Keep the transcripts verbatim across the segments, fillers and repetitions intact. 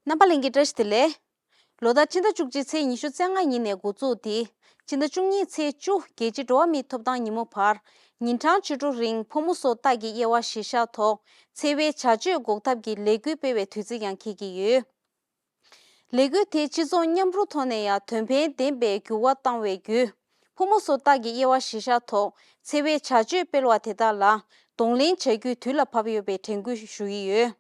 རྣམ་པ་ལྷན་རྒྱས་བཀྲ་ཤིས་བདེ་ལེགས། ལོ་ལྟར་ཕྱི་ཟླ་བཅུ་གཅིག་ཚེས་ཉི་ཤུ་རྩ་ལྔ་ཉིན་ནས་འགོ་བཙུགས་ཏེ། ཕྱི་ཟླ་བཅུ་གཉིས་ཚེས་བཅུ་རྒྱལ་སྤྱིའི་འགྲོ་བ་མིའི་ཐོབ་ཐང་ཉིན་མོ་བར། ཉིན་གྲངས་བཅུ་དྲུག་རིང་ཕོ་མོ་སོ་སྟག་གི་དབྱེ་བ་གཞིར་བཞག་ཐོག་འཚེ་བའི་བྱ་སྤྱོད་འགོག་ཐབས་ཀྱི་ལས་འགུལ་སྤེལ་བའི་དུས་ཚིགས་ཀྱང་འཁེལ་གྱི་ཡོད། ལས་འགུལ་དེས་སྤྱི་ཚོགས་མཉམ་རུབ་ཐོག་ནས་ཡང་དོན་ཕན་ལྡན་པའི་འགྱུར་བ་བཏང་བའི་བརྒྱུད། ཕོ་མོ་སོ་སྟག་གི་དབྱེ་བ་གཞིར་བཞག་ཐོག་འཚེ་བའི་བྱ་སྤྱོད་སྤེལ་བ་དེ་དག་ལ་གདོང་ལེན་བྱ་རྒྱུའི་དུས་ལ་བབ་ཡོད་པའི་དྲན་སྐུལ་ཞུ་ཡི་ཡོད།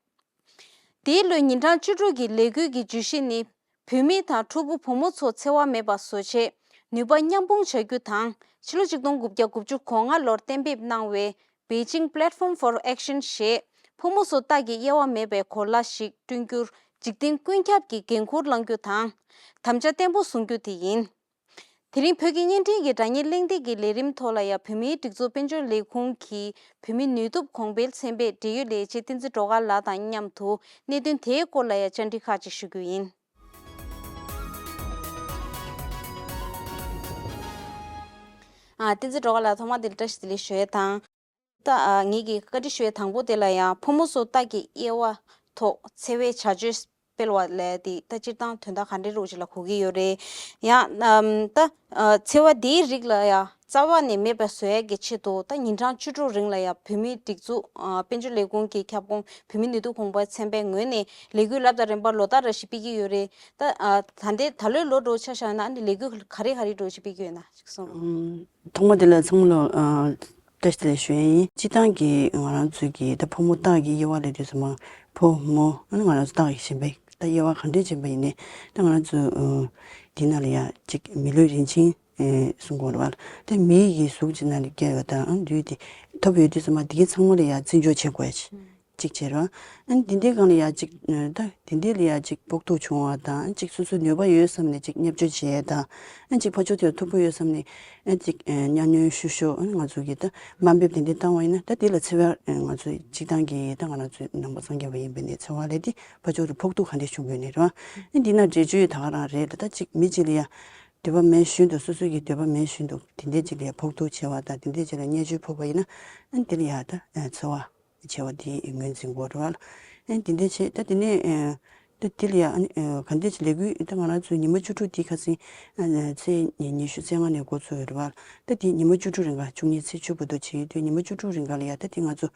དེའི་ལོའི་ཉིན་གྲངས་བཅུ་དྲུག་གི་ལས་འགུལ་གྱི་བརྗོད་གཞི་ནི། བུད་མེད་དང་ཕྲུ་གུ་བུ་མོ་ཚོ་འཚེ་བ་མེད་པ་བཟོ་ཆེད་ནུས་པ་མཉམ་སྤུངས་བྱ་རྒྱུ་དང་། ཕྱི་ལོ་ཆིག་སྟོང་དགུ་བརྒྱ་དགུ་བཅུ་གོ་ལྔ་ལོར་གཏན་འབེབས་གནང་བའི་Beijing Platform for Action ཞེས་ཕོ་མོ་སོ་སྟག་གི་དབྱེ་བ་མེད་པའི་གོ་ལ་ཞིག་བསྐྲུན་རྒྱུར་འཇིག་རྟེན་ཀུན་ཁྱབ་ཀྱི་འགན་འཁུར་བླང་རྒྱུ་དང་། དམ་བཅའ་བརྟན་པོ་བཟུང་རྒྱུ་དེ་ཡིན། དེ་རིང་བོད་ཀྱི་བརྙན་འཕྲིན་གྱི་སྒྲ་བརྙན་གླེང་སྟེགས་ཀྱི་ལས་རིམ་ཐོག་ལ་ཡང་བོད་མིའི་སྒྲིག་འཛུགས་དཔལ་འབྱོར་ལས་ཁུངས་ཀྱི་བོད་མི་ནུས་སྟོབས་གོང་འཕེལ་ཚན་པའི་འབྲེལ་ཡོད་ལས་བྱེད་བསྟན་འཛིན་སྒྲོལ་དཀར་ལགས་དང་མཉམ་དུ་གནད་དོན་དེའི་སྐོར་ལ་ཡང་བཅར་འདྲི་ཁག་ཅིག་ཞུ་རྒྱུ་ཡིན། ཨ། བསྟན་འཛིན་སྒྲོལ་དཀར་ལགས་ཐོག་མར་དེ་ལ་བཀྲ་ཤིས་བདེ་ལེགས་ཞུ་ཡས་དང་། ད་ཨ་ངེད་ཀྱིས་བཀའ་འདྲི་ཞུ་ཡས་དང་པོ་དེ་ལ་ཡང་ཕོ་མོ་སོ་སྟག་གི་དབྱེ་བ་ཐོག་འཚེ་བའི་བྱ་སྤྱོད་སྤེལ་བ་ལས་དེ་ད་སྤྱིར་བཏང་དོན་དག་ག་འདྲའི་རོགས་ཅིག་ལ་གོ་གི་ཡོད་རེད། ཡང་ཨམ་ད་ཨ་འཚེ་བ་དེའི་རིགས་ལ་ཡང་རྩ་བ་ནས་མེད་པ་བཟོ་ཡས་ཀྱི་ཆེད་དུ་ད་ཉིན་གྲངས་བཅུ་དྲུག་རིང་ལ་ཡང་བོད་མིའི་སྒྲིག་འཛུགས་ཨ་དཔལ་འབྱོར་ལས་ཁུངས་ཀྱི་ཁྱབ་ཁོངས་བོད་མི་ནུས་སྟོབས་གོང་འཕེལ་ཚན་པའི་ངོས་ནས་ལས་འགུལ་ལབ་དང་རིམ་པ་ལོ་ལྟར་རེ་བཞིན་སྤེལ་གྱི་ཡོད་རེད། ད་ཨ་ད་ལྟའི་ད་ལོའི་ལོ་འདྲ་བོ་ཆ་བཞག་ན་ཨ་ནི་ལས་འགུལ་ག་རེ་ག་རེ་འདྲ་བོ་ཞིག་སྤེལ་གྱི་ཡོད་ན་ཅིག་གསུངས་རོགས། ཐོག་མ་དེ་ལ་ཚང་མ་ལ་ཨ་བཀྲ་ཤིས་བདེ་ལེགས་ཞུ་ཡས་ཡིན། སྤྱིར་བཏང་གི་ང་རང་ཚོའི་གི་ད་ཕོ་མོ་སྟག་གི་དབྱེ་བ་ལབ་དུས་ཙམ་པ་ཕོ་མོ་ཨ་ནི་ང་རང་ཚོ་སྟག་གི་གཞན་པའི་ད་དབྱེ་བ་ག་འདྲས་བྱས་པ་ཡིན་ནའི་ད་ང་རང་ཚོ་ཨ་འདི་ནང་ལ་ཡ་གཅིག་མི་ལུས་རིན་ཆེན་ཨེ་གསུང་གི་ཡོད་རེད་བ། ད་མི་ཡི་གི་གཟུགས་ཀྱི་ནང་ལ་སྐྱེ་བ་དང་ཨ་ལུས་དེ་ཐོབ་ཡོད་དུས་ཙམ་པ་འདི་གའི་ཚང་མ་ལ་ཡ་བརྩི་འཇོག་བྱེད་དགོས་ཡ་ཅིག་ཅིག་བྱེད་རོགས། ཨ་ནི་འདི་འདྲའི་སྒང་ལ་ཡ་ཅིག་ཨ་ད་འདི་འདྲའི་ལ་ཡ་ཅིག་ཕོག་ཐུག་བྱུང་བ་དང་ཅིག་སོ་སོའི་ནུས་པ་ཡོད་བསམ་ནས་ཅིག་བརྙས་བཅོས་བྱེད་ཡས་དང་ཨ་ཅིག་ཕར་ཕྱོགས་དེར་ཐུག་པོ་ཡོད་བསམ་ནས་ཨ་ཅིག་ཨ་གཉའ་གནོན་ཞུ་ཞོག་ཨ་ང་ཚོ་གི་ད་དམའ་འབེབས་དེ་འདྲ་བཏང་བ་ཡིན་ན་ད་དེ་ལ་འཚེ་བ་ཨ་ང་ཚོ་སྤྱིར་བཏང་གི་ད་ང་རང་ཚོའི་ནང་པ་སངས་རྒྱས་པ་ཡིན་པ་ནས་འཚེ་བ་ལས་དེ་ཕར་ཕྱོགས་དེ་ཕོག་ཐུག་ག་འདྲས་བྱུང་དགོས་ནས་རེད་བ། ཨ་འདི་ན་འགྲེལ་བརྗོད་ད་ག་རང་རེད་ད་ད་ཅིག་མི་གཅིག་ལ་ཡ་འདོད་པ་མེད་བཞིན་དུ་སོ་སོ་གི་འདོད་པ་མེད་བཞིན་དུ་དེ་འདྲས་ཅིག་ལ་ཡ་ཕོག་ཐུག་བྱེད་པ་དང་དེ་འདྲས་ཅིག་ལ་བརྙས་བཅོས་ཕོག་པ་ཡིན་ན་ཨ་འདི་ལ་ཡ་ད་འཚེ་བ། བྱས་པ་དེ་ངོས་འཛིན་དགོས་རེད་བ། ཨ་དེ་འདྲ་བྱས་ད་དེ་ནས་ཨ་ད་དེ་ལ་ཡ་ཨ་ནི་ཨ་ག་འདྲ་བྱས་ལས་འགུལ་ད་ང་རང་ཚོའི་ཉི་མ་བཅུ་དྲུག་དེ་ཁ་སང་ཨ་ཚེས་ཉི་ཉི་ཤུ་རྩ་ལྔ་ནས་འགོ་ཚུགས་ཡོད་རེད་བ། ད་དེ་ཉི་མ་བཅུ་དྲུག་རིང་ག་བཅུ་གཉིས་ཚེས་བཅུ་བར་དུ་བྱེད་ཡོད་དུས་ཉི་མ་བཅུ་དྲུག་རིང་ག་ལ་ཡ་ད་དེ་ང་ཚོ་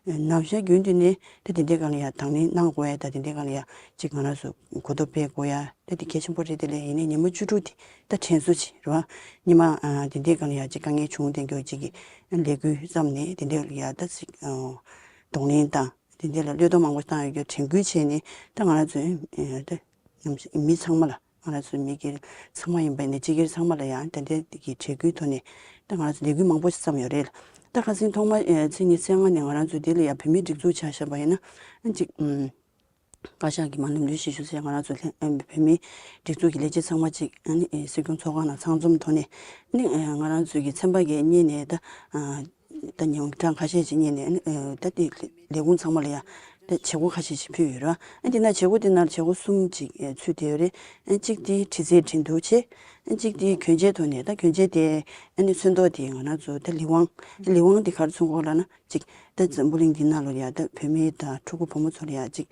ཨ་ནམ་ཞག་རྒྱུན་དུ་ནས་ད་དེ་འདྲའི་སྒང་ལ་ཡ་དང་ལེན་གནང་དགོས་ཡ་ད་དེ་འདྲའི་སྒང་ལ་ཡ་ཅིག་ང་རང་ཚོ་གོ་རྟོགས་སྤེལ་དགོས་ཡ། ད་དེ་གལ་ཆེན་པོ་རེད། དེ་ལས་ཡིན་ནའི་ཉི་མ་བཅུ་དྲུག་དེ་ད་དྲན་གསོ་བྱེད་རེད་བ། ཉི་མ་ཨ་དེ་འདྲའི་སྒང་ལ་ཡ་ཅིག་དཀའ་ངལ་བྱུང་བསྡད་མཁན་ཅིག་གི་ལས་འགུལ་བརྩམས་ནས་དེ་འདྲའི་ལ་ཡ་ད་ཅིག་ཨ་གདོང་ལེན་དང་དེ་འདྲའི་ལ་བློས་གཏོང་མང་པོ་བཏང་ཡོད་རྒྱུ་དྲན་སྐུལ་བྱས་ནས་ད་ང་རང་ཚོ་ཨ་ད་ནམ་ཞིག་མི་ཚང་མ་ལ་ང་རང་ཚོ་མི་སྒེར་ཚང་མ་ཡིན་པ་ནས་སྤྱི་སྒེར་ཚང་མ་ལ་ཡང་དེ་འདྲའི་གི་དྲན་སྐུལ་ཐོག་ནས་ད་ང་རང་ཚོ་ལས་འགུལ་མང་པོ་ཞིག་བརྩམས་ཡོད་རེད། ད་ཁ་སང་ཐོག་མ་ཨ་ཚེས་ཉི་ཤུ་རྩ་ལྔ་ནས་ང་རང་ཚོ་དེ་ལ་ཡ་བོད་མིའི་སྒྲིག་འཛུགས་ཆ་བཞག་པ་ཡིན་ན་ཨ་ཅིག་ཨམ། བཀའ་ཤག་གི་མ་ཎི་ལུས་ཞེས་ཞུ་སའི་ང་རང་ཚོ་ལྷན་ཨ་བོད་མིའི་སྒྲིག་འཛུགས་ཀྱི་ལས་བྱེད་ཚང་མ་གཅིག་ཨ་ནི་ཨེ་སྲིད་སྐྱོང་ཚོགས་ཁང་ནང་ཚང་འཛོམས་ཐོག་ནས་ཨ་ནི་ཨེ་ང་རང་ཚོ་གི་ཚན་པ་གི་གཉིས་ནས་ད་ཨ་ད་ཉིན་གྲངས་ཁ་ཤས་ཤིག་གཉིས་ནས་ཨ་ནི་ཨེ་ད་དེ་ལས་ཁུངས་ཚང་མ་ལ་ཡ་ད་བྱེད་སྒོ་ཁ་ཤས་ཤིག་ཕུལ་ཡོད་རེད་བ། ཨ་དེ་ན་བྱེད་སྒོ་དེ་ནང་བྱེད་སྒོ་གསུམ་ཅིག་ཨེ་ཚུད་བསྡད་ཡོད་རེད། ཨ་གཅིག་དེ་དྲི་རྩད་འགྲན་བསྡུར་བྱས། ཨ་གཅིག་དེ་གྱོན་ཆས་ཐོག་ནས་ད་གྱོན་ཆས་དེ་ཨ་ནི་ཚོན་མདོག་དེ་ང་རང་ཚོ་ད་ལི་ཝང་ལི་ཝང་དེ་ག་རེ་མཚོན་གྱི་ཡོད་ལབ་ན། ཅིག་ད་འཛམ་བུ་གླིང་འདི་ནང་ལོགས་ལ་ཡ་ད་བུད་མེད་དང་ཕྲུ་གུ་བུ་མོ་ཚོ་ལ་ཡ་ཅིག་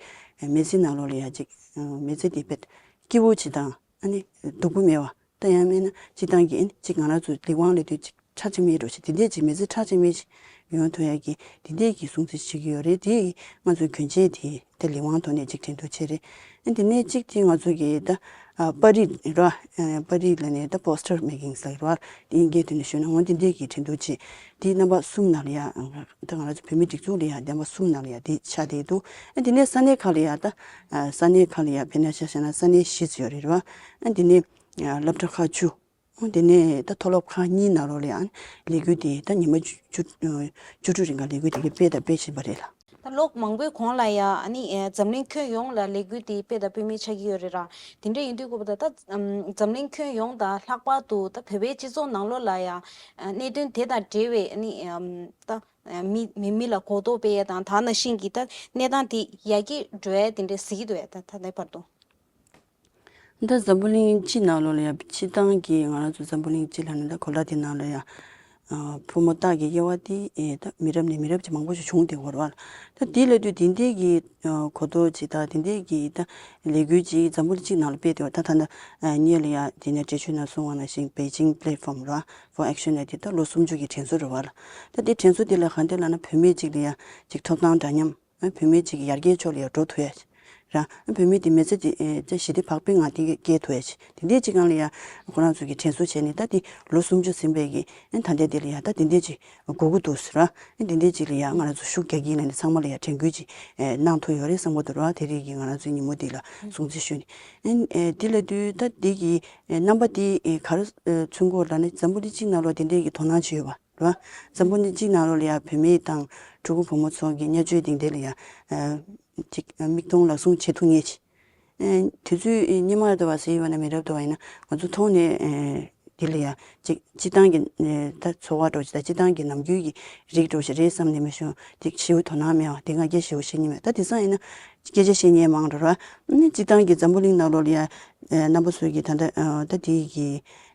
མི་ཚེ་ནང་ལོགས་ལ་ཡ་ཅིག་མི་ཚེ་འདི་དཔེ་སྐྱིད་པོ་ཅིག་དང་ཨ་ནི་སྡུག་པོ་མེད་པ་ད་ཡང་མིན་ན་སྤྱིར་བཏང་གི་ཨ་ནི་ཅིག་ང་རང་ཚོ་ལི་ཝང་ལབ་དུས་ཅིག་ཁྲ་ཆེ་མེད་འགྲོ་ཞིག་དེ་འདྲས་ཅིག་མི་ཚེ་ཁྲ་ཆེ་མེད་ཅིག་ཡོང་ཐུབ་ཡ་གི་དེ་འདྲས་ཀྱི་སྲུང་བརྩི་བྱེད་ཀྱི་ཡོད་རེད། དེ་ང་ཚོའི་གྱོན་ཆས་དེ་ད་ལི་ཝང་ཐོག་ནས་ཅིག་འགྲན་བསྡུར་བྱས་རེད། ཨ་དེ་ནས་གཅིག་དེ་ང་ཚོ་གི་ད་ཨ་པར་རིས་རེད་བ། པར་རིས་ལབ་ནས་ད་པོ་སི་ཊར་མེ་ཀིང་ལབ་རེད་བ། དེ་དབྱིན་སྐད་ཐོག་ནས་ཞུས་ན་འོ་དེ་འདྲས་ཀྱི་འགྲན་བསྡུར་བྱས། དེ་རྣམ་པ་གསུམ་ནང་ལ་ཡ་ད་ང་རང་ཚོ་བོད་མི་སྒྲིག་འཛུགས་ལ་ཡ་རྣམ་པ་གསུམ་ནང་ལ་ཡ་དེ་ཆགས་བསྡད་འདུག་ཨ་དེ་ནས་ས་གནས་ཁག་ལ་ཡ་ད་ས་གནས་ཁག་ལ་ཡ་དཔེར་ན་ཆ་བཞག་ན་ས་གནས་བཞི་ཙམ་ཡོད་རེད་བ། ཨ་དེ་ནས་སློབ་གྲྭ་ཁག་བཅུ། འོ་དེ་ནས་ད་མཐོ་སློབ་ཁག་གཉིས་ནང་ལོགས་ལ་ཡང་ལས་འགུལ་དེ་ད་ཉི་མ་བཅུ་བཅུ་བཅུ་དྲུག་རིང་ག་ལས་འགུལ་དེ་ག་སྤེལ་དང་སྤེལ་བཞིན་པ་རེད་ལ། ད་ལོ་མང་པོའི་གོང་ལ་ཡང་ཨ་ནི་ཨེ་འཛམ་གླིང་ཁྱོན་ཡོངས་ལ་ལས་འགུལ་དེ་སྤེལ་དང་སྤེལ་མུས་ཆགས་ཀྱི་ཡོད་རེད་ར། དེ་འདྲ་ཡིན་དུས་ཁོ་པ་ད་ད་ཨམ་འཛམ་གླིང་ཁྱོན་ཡོངས་དང་ལྷག་པར་དུ་ད་བོད་པའི་སྤྱི་ཚོགས་ནང་ལོགས་ལ་ཡང་ཨ་གནད་དོན་དེ་དང་འབྲེལ་བའི་ཨ་ནི་ཨམ་ད་ཨ་མི་མི་མི་ལ་གོ་རྟོགས་སྤེལ་ཡས་དང་ད་ནང་བཞིན་གྱི་ད་གནས་སྟངས་དེ་ཡར་རྒྱས་འགྲོ་ཡས་དེ་འདྲ་གཟིགས་ཀྱི་འདུག་ད་ད་ལྟའི་བར་དུ། ད་འཛམ་བུ་གླིང་སྤྱི་ནང་ལོགས་ལ་ཡང་སྤྱི་བཏང་གི་ང་རང་ཚོ་འཛམ་བུ་གླིང་སྤྱི་ལབ་ན་ད་གོ་ལ་དེ་ནང་ལ་ཡང་ ཕོ་མོ་རྟགས་ཀྱི་དབྱེ་བ་དེ་ད་མི་རབས་ནས་མི་རབས་ཀྱི་མང་པོ་ཞིག་བྱུང་བསྡད་ཡོད་རེད་བ། ད་དེ་ལབ་དུས་དེ་འདྲའི་གི་གོ་རྟོགས་ཅིག་དང་དེ་འདྲའི་གི་ད་ལས་འགུལ་ཅིག་འཛམ་བུ་གླིང་སྤྱི་ནང་ལ་སྤེལ་བསྡད་ཡོད། ད་ད་ལྟ་ཉེ་ལ་ཡ་དེ་ནས་བགྲེས་ཆོས་ནང་གསུངས་པ་ནང་བཞིན་Beijing Platform རེད་བ། For Action ལབ་དེ་ད་ལོ་སུམ་ཅུ་གི་དྲན་གསོ་རེད་བ་ལ། ད་དེ་དྲན་གསོ་དེ་ལ་གང་ལྟར་ལབ་ན་བུད་མེད་ཅིག་ལ་ཡ་ཅིག་ཐོབ་ཐང་འདྲ་མཉམ། བུད་མེད་ཅིག་ཡར་རྒྱས་ཕྱོགས་ལ་ཡང་འགྲོ་ཐུབ་ཡ་ཅིག་ར། བུད་མེད་དེ་མི་ཚེ་དེ་ཨེ་ཅིག་ཞི་བདེ་བག་ཕེབས་ངང་དེ་སྐྱེལ་ཐུབ་ཡ་ཅིག་དེ་འདྲའི་ཅིག་སྒང་ལ་ཡང་ཁོ་རང་ཚོ་གི་དྲན་གསོ་བྱས་ནས། ད་དེ་ལོ་སུམ་ཅུ་ཟིན་པའི་གི་ཨེ་ད་ལྟའི་དེ་ལ་ཡང་ད་དེ་འདྲའི་ཅིག་དགོས་ཀྱི་འདུག་ཟེར་ར། ཨེ་དེ་འདྲའི་ཅིག་ལ་ཡང་ང་རང་ཚོ་ཤུགས་རྒྱག་གི་ཡིན་ལབ་ནས་ཚང་མ་ལ་ཡང་དྲན་སྐུལ་ཅིག་ཨེ་གནང་ཐུབ་ཡོད་རེད་བསམ་གྱི་འདུག་ར། དེ་རིང་གི་ང་རང་ཚོའི་ཉིན་མོ་འདི་ལ་སྲུང་བརྩི་ཞུས་ནས། ཨེ་ཨེ་དེ་ལབ་དུས་ད་དེ་གི་ཨེ་རྣམ་པ་དེ་ཨེ་ག་རེ་ཨེ་མཚོན་གྱི་ཡོད་ལབ་ན། འཛམ་བུ་གླིང་སྤྱི་ནང་ལོགས་དེ་འདྲའི་གི་དོ་སྣང་བྱེད་ཡོད་པ། རེད་བ། འཛམ་བུ་གླིང་སྤྱི་ནང་ལོགས་ལ་ཡང་བུད་མེད་དང་ཕྲུ་གུ་བུ་མོ་ཚོ་གི་བརྙས་བཅོས་དེ་འདྲ་ལ་ཡང་ཨ་ཅིག་མིག་མཐོང་ལག་ཟུང་བྱེད་ཐུབ་ངེས་ཅིག་ཨ་དུས་ཚོད་སྔོན་མ་འདྲ་བ་ཟེར་བ་ན་མི་རབས་འདྲ་བ་ཡིན་ན་ང་ཚོ་མཐོང་ནས་ཨ་དེ་ལ་ཡང་ཅིག་སྤྱི་བཏང་གི་ཨ་ད་འཚོ་བ་འདྲ་བོ་ཅིག་དང་སྤྱི་བཏང་གི་ནམ་རྒྱུན་གྱི་རིགས་འདྲ་བོ་ཞིག་རེད་བསམ་ནས་མ་བྱུང་། དེ་ཞེ་པོ་དོ་སྣང་མེད་པ་དེ་ང་རྒྱལ་ཞེ་པོ་བྱེད་མཁན་མེད། ད་དེང་སང་ཡིན་ན་སྐད་ཆ་བཤད་མཁན་མང་འགྲོ་ར། ཨ་ནི་སྤྱི་བཏང་གི་འཛམ་བུ་གླིང་ནང་ལོགས་ལ་ཡང་ཨ་རྣམ་པ་ཚོས་ཀྱི་ད་ལྟ་ཨ་ད་དེ་གི་